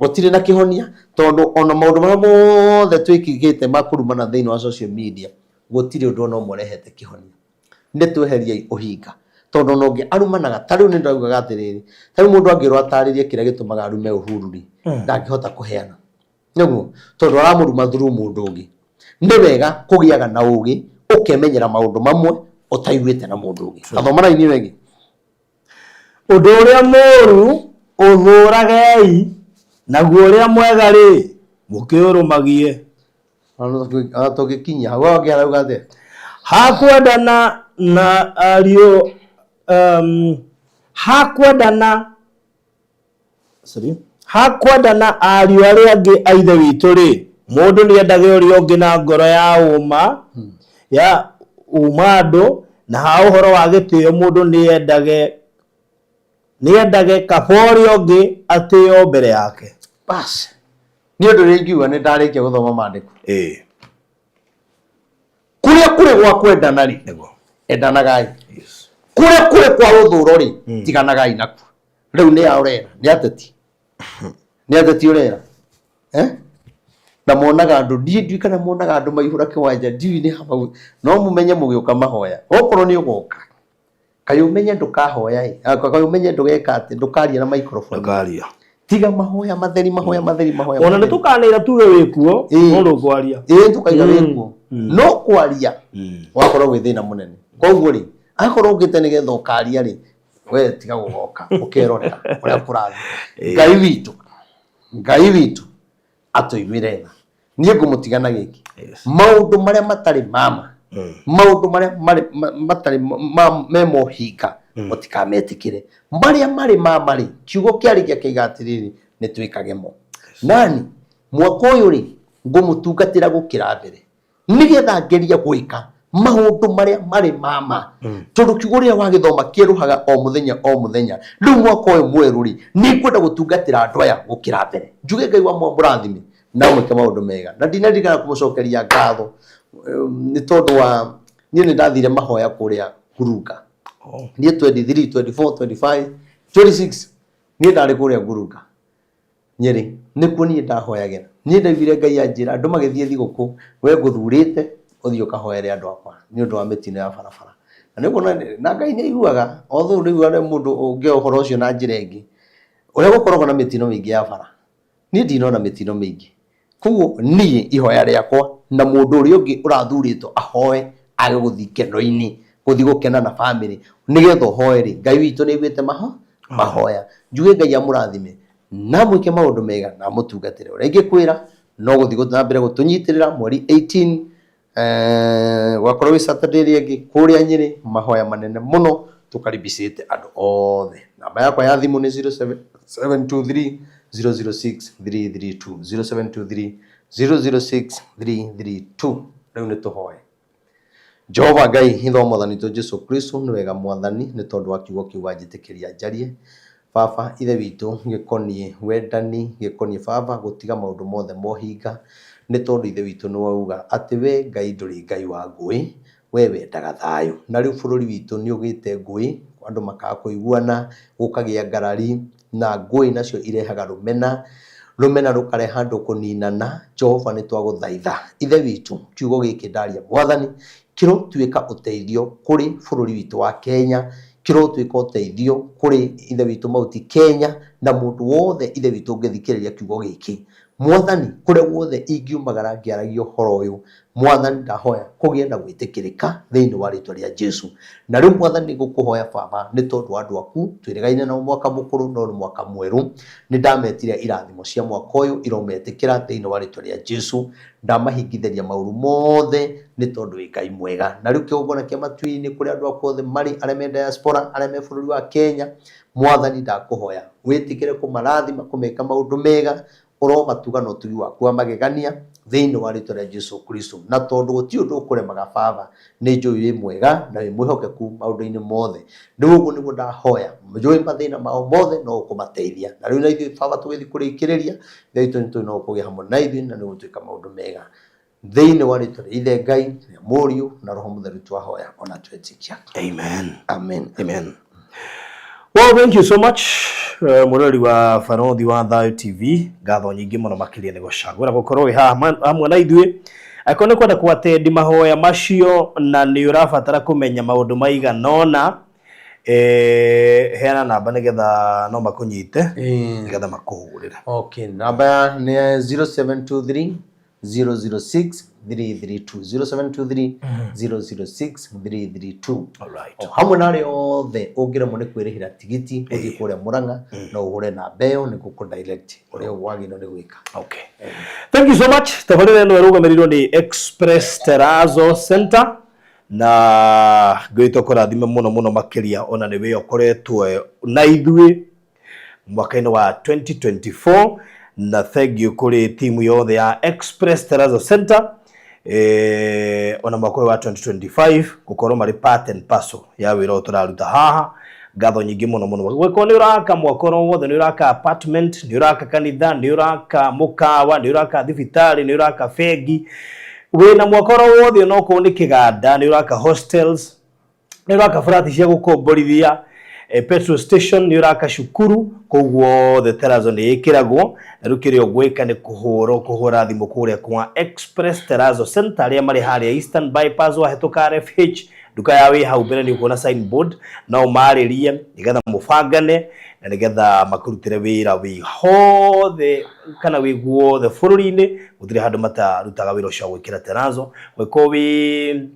gũtirĩ na kĩhonia, tondũ ona maũndũ marĩa mothe twĩkĩte ma kũrumana thĩinĩ wa social media. Gũtirĩ ũndũ ona ũmwe ũrehete kĩhonia. Nĩ tweheriei ũhinga. Tondũ ona ũngĩ arumanaga, ta rĩu nĩ ndaugaga atĩrĩrĩ, ta rĩu mũndũ angĩrwo atarĩrie kĩrĩa gĩtũmaga arume Uhuru rĩ, ndangĩhota kũheana. Nĩguo, tondũ aramũruma through mũndũ ũngĩ. Nĩ wega kũgĩaga na ũgĩ, ũkemenyera maũndũ mamwe ũtaiguĩte na mũndũ ũngĩ. Tathoma raini ĩyo ĩngĩ. Ũndũ ũrĩa mũũru ũthũũragei, naguo ũrĩa mwega-rĩ, mũkĩũrũmagie. Ona tũngĩkinyia hau hau angĩ arauga atĩa? Ha kwendana na ariũ um, ha kwendana sorry ha kwendana ariũ arĩa angĩ a ithe witũ-rĩ, mũndũ nĩendage ũrĩa ũngĩ na ngoro ya ũma ya uma andũ, na ha ũhoro wa gĩtĩo mũndũ nĩendage nĩendage kaba ũrĩa ũngĩ atĩo mbere yake. Bas. Nĩ ũndũ ũrĩa ingiuga nĩ ndarĩkia gũthoma maandĩko. Ĩĩ. Kũrĩa kũrĩ gwa kwendana rĩ, Nĩguo. endanagai. Yes. Kũrĩa kũrĩ kwa rũthũro rĩ, tiganagai nakuo. Rĩu nĩ a ũrera? Nĩ ateti? Nĩ ateti ũrera? Eh? Na monaga andũ, ndiĩ ndiũĩ kana monaga andũ maihũra kĩwanja, ndiũĩ nĩ ha mau. No mũmenye mũgĩũka mahoya. Okorwo nĩ ũgoka, kaĩ ũmenye ndũkahoya ĩ, kaĩ ũmenye ndũgeka atĩ, ndũkaria na microphone. Ndũkaria. Tiga mahoya matheri, mahoya matheri, mahoya Ona nĩ matheri. tũkanĩra tuge wĩkuo, Ĩĩ. no ndũkwaria. Ĩĩ tũkaiga wĩkuo. No kwaria, wakorwo gwĩ thĩna mũnene. Koguo rĩ, akorwo ũkĩte nĩgetha ũkaria rĩ, we tiga gũgoka ũkerorera ũrĩa kũrathiĩ. Ngai witũ, Ngai witũ atũiguĩre tha. Niĩ ngũmũtiga na gĩkĩ. Yes. Maũndũ marĩa matarĩ mama, maũndũ marĩa marĩ matarĩ me mohinga, mũtikametĩkĩre. Marĩa marĩ mama rĩ, kiugo kĩarĩkia kĩiga atĩrĩrĩ, nĩ twĩkage mo. Nani, mwaka ũyũ rĩ, ngũmũtungatĩra gũkĩra mbere. Nĩgetha ngerie gwĩka maũndũ marĩa marĩ ma ma, tondũ kiugo rĩrĩa wagĩthoma kĩerũhaga o mũthenya o mũthenya. Rĩu mwaka ũyũ mwerũ rĩ, nĩ ngwenda gũtungatĩra andũ aya gũkĩra mbere. Njuge Ngai wa mũrathime na mwĩke maũndũ mega. Na ndinaririkana kũmũcokeria ngatho nĩ tondũ wa niĩ nĩ ndathire mahoya kũrĩa Ngurunga. Niĩ 23, 24, 25, 26 niĩ ndarĩ kũrĩa Ngurunga. Nyĩrĩ, nĩkuo niĩ ndahoyagĩra. Niĩ ndaiguire Ngai anjĩra, andũ magĩthiĩ thigũkũ, we ngũthurĩte ũthiĩ ũkahoere andũ akwa nĩ ũndũ wa mĩtino ya barabara. Na nĩ ũkuona, na Ngai nĩ aiguaga, although rĩu harĩ mũndũ ũngĩoya ũhoro ũcio na njĩra ĩngĩ. Ũrĩa gũkoragwo na mĩtino mĩingĩ ya bara, niĩ ndinona mĩtino mĩingĩ. Koguo niĩ ihoya rĩakwa na mũndũ ũrĩa ũngĩ ũrathurĩtwo ahoe age gũthiĩ ikeno-inĩ, gũthiĩ gũkena na bamĩrĩ, nĩgetha ũhoe rĩ, Ngai witũ nĩ aiguĩte mahoya. Njuge Ngai amũrathime na amwĩke maũndũ mega na amũtungatĩre. Ũrĩa ingĩkwĩra no gũthiĩ na mbere gũtũnyitĩrĩra mweri 18 gwakorwo wĩ Saturday ĩrĩa ĩngĩ kũrĩa Nyĩrĩ, mahoya manene mũno tũkaribicĩte andũ othe. Namba yakwa ya thimũ nĩ 0723 006 332 0723 006 332. Rĩu nĩ tũhoe. Jehova Ngai ithe wa mwathani witũ Jesu Kristo, nĩ wega mwathani nĩ tondũ wa kiugo kĩu wanjĩtĩkĩria njarie. Baba ithe witũ gĩkoniĩ wendani, gĩkoniĩ baba gũtiga maũndũ mothe mohinga, nĩ tondũ ithe witũ nĩ wauga atĩ we Ngai ndũrĩ Ngai wa ngũĩ, we wendaga thayũ. Na rĩu bũrũri witũ nĩ ũgĩte ngũĩ, andũ makaga kũiguana, gũkagĩa ngarari, na ngũĩ nacio irehaga rũmena, rũmena rũkareha andũ kũninana. Jehova nĩ twagũthaitha ithe witũ, kiugo gĩkĩ ndaria mwathani kĩrotuĩka ũteithio kũrĩ bũrũri witũ wa Kenya, kĩrotuĩka ũteithio kũrĩ ithe witũ Mauti Kenya, na mũndũ wothe ithe witũ ũngĩthikĩrĩria kiugo gĩkĩ. Mwathani, kũrĩa guothe ingiumagara ngĩaragia ũhoro ũyũ, Mwathani ndahoya kũgĩe na gwĩtĩkĩrĩka thĩinĩ wa rĩtwa rĩa Jesu. Na rĩu Mwathani ngũkũhoya Baba nĩ tondũ wa andũ aku, twĩrĩgaine nao mwaka mũkũrũ no nĩ mwaka mwerũ. Nĩ ndametire irathimo cia mwaka ũyũ irometĩkĩra thĩinĩ wa rĩtwa rĩa Jesu. Ndamahingithĩria maũru mothe nĩ tondũ wĩ Ngai mwega. Na rĩu kĩgongona kĩa matu-inĩ kũrĩa andũ aku othe marĩ, arĩa me diaspora, arĩa me bũrũri wa Kenya, Mwathani ndakũhoya wĩtĩkĩre kũmarathima, kũmeka maũndũ mega, ũromatuga na ũtugi waku wa magegania thĩinĩ wa rĩtwa rĩa Jesu Kristo. Na tondũ gũtirĩ ũndũ ũkũremaga Baba, nĩ njũĩ wĩ mwega na wĩ mwĩhokeku maũndũ-inĩ mothe. Rĩu ũguo nĩguo ndahoya, njũĩ mathĩna mao mothe no ũkũmateithia. Na rĩu na ithuĩ Baba tũgĩthiĩ kũrĩkĩrĩria, Ithe witũ nĩ tũĩ no ũkũgĩa hamwe na ithuĩ na nĩ ũgũtwĩka maũndũ mega. Thĩinĩ wa rĩtwa rĩa Ithe Ngai, rĩa Mũriũ na Roho Mũtheru twahoya ona twetĩkia. Amen. Amen. Amen. Well, thank you so much. Mũrori wa Barothi wa Thayo TV, ngatho nyingĩ mũno makĩria nĩ gũcagũra gũkorwo wĩ haha hamwe na ithuĩ. Angĩkorwo nĩ kwenda kũatendi mahoya macio na nĩ ũrabatara kũmenya maũndũ maigana ũna, heana namba nĩgetha no makũnyite nĩgetha makũhũrĩre. Okay, namba ya nĩ 0723 006 332, 0723 006 332. Alright. O hamwe na arĩa othe ũngĩremwo nĩ kwĩrĩhĩra tigiti ũthiĩ kũrĩa Murang'a, no ũhũre namba ĩyo nĩ gũkũ direct ũrĩa wagĩrĩirwo nĩ gwĩka. Okay. Thank you so much. Tabarĩra ĩno ĩrũgamĩrĩirwo nĩ Express Terrazzo Center na Ngai witũ akũrathime mũno mũno makĩria, ona nĩ wĩ ũkoretwo na ithuĩ mwaka-inĩ wa 2024, na thank you kũrĩ timu yothe ya Express Terrazzo Center ona mwaka ũyũ wa 2025 gũkorwo marĩ part and parcel ya wĩra ũyũ tũraruta haha. Ngatho nyingĩ mũno mũno. Gwĩkorwo nĩ ũraka mwaka oro wothe, nĩ ũraka apartment, nĩ ũraka kanitha, nĩ ũraka mũkawa, nĩ ũraka thibitarĩ, nĩ ũraka bengi, wĩna mwaka oro wothe, onokorwo nĩ kĩganda, nĩ ũraka hostels, nĩ ũraka flat cia gũkomborithia, petrol station, nĩ ũraka cukuru, kũu guothe terrazzo nĩ ĩkĩragwo. Na rĩu kĩrĩa ũgwĩka nĩ kũhũra thimũ kũrĩa kwa Express Terrazzo Center arĩa marĩ harĩa Eastern Bypass, wahĩtũka RFH, nduka ya wĩ hau mbere nĩ ũkuona signboard, no ũmarĩrie nĩgetha mũbangane na nĩgetha makũrutĩre wĩra wĩ hothe kana wĩ guothe bũrũri-inĩ. Gũtirĩ handũ matarutaga wĩra ũcio wa gwĩkĩra terrazzo. Ũngĩkorwo wĩ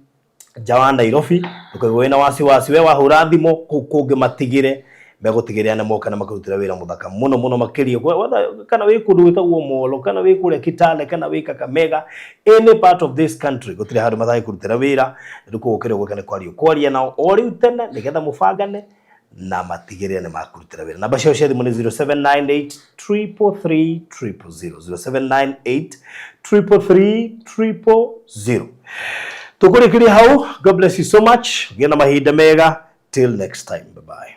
nja wa Nairobi, ndũkaigua wĩna wasiwasi, we wahũra thimũ kũu kũngĩ matigĩre megũtigĩrĩra nĩ moka na makũrutĩra wĩra mũthaka mũno mũno makĩria. Kana wĩ kũndũ gwĩtagwo Molo, kana wĩ kũrĩa Kitale, kana wĩ Kakamega, any part of this country, gũtirĩ handũ matangĩkũrutĩra wĩra. Rĩu koguo kĩrĩa ũgwĩka nĩ kwaria kwaria nao o rĩu tene nĩgetha mũbangane na matigĩrĩre nĩ makũrutĩra wĩra. Namba ciao cia thimũ nĩ 0798 333 000, 0798 333 000. Tũkũrĩkĩria hau. God bless you so much. Gĩa na mahinda mega. Till next time, bye bye.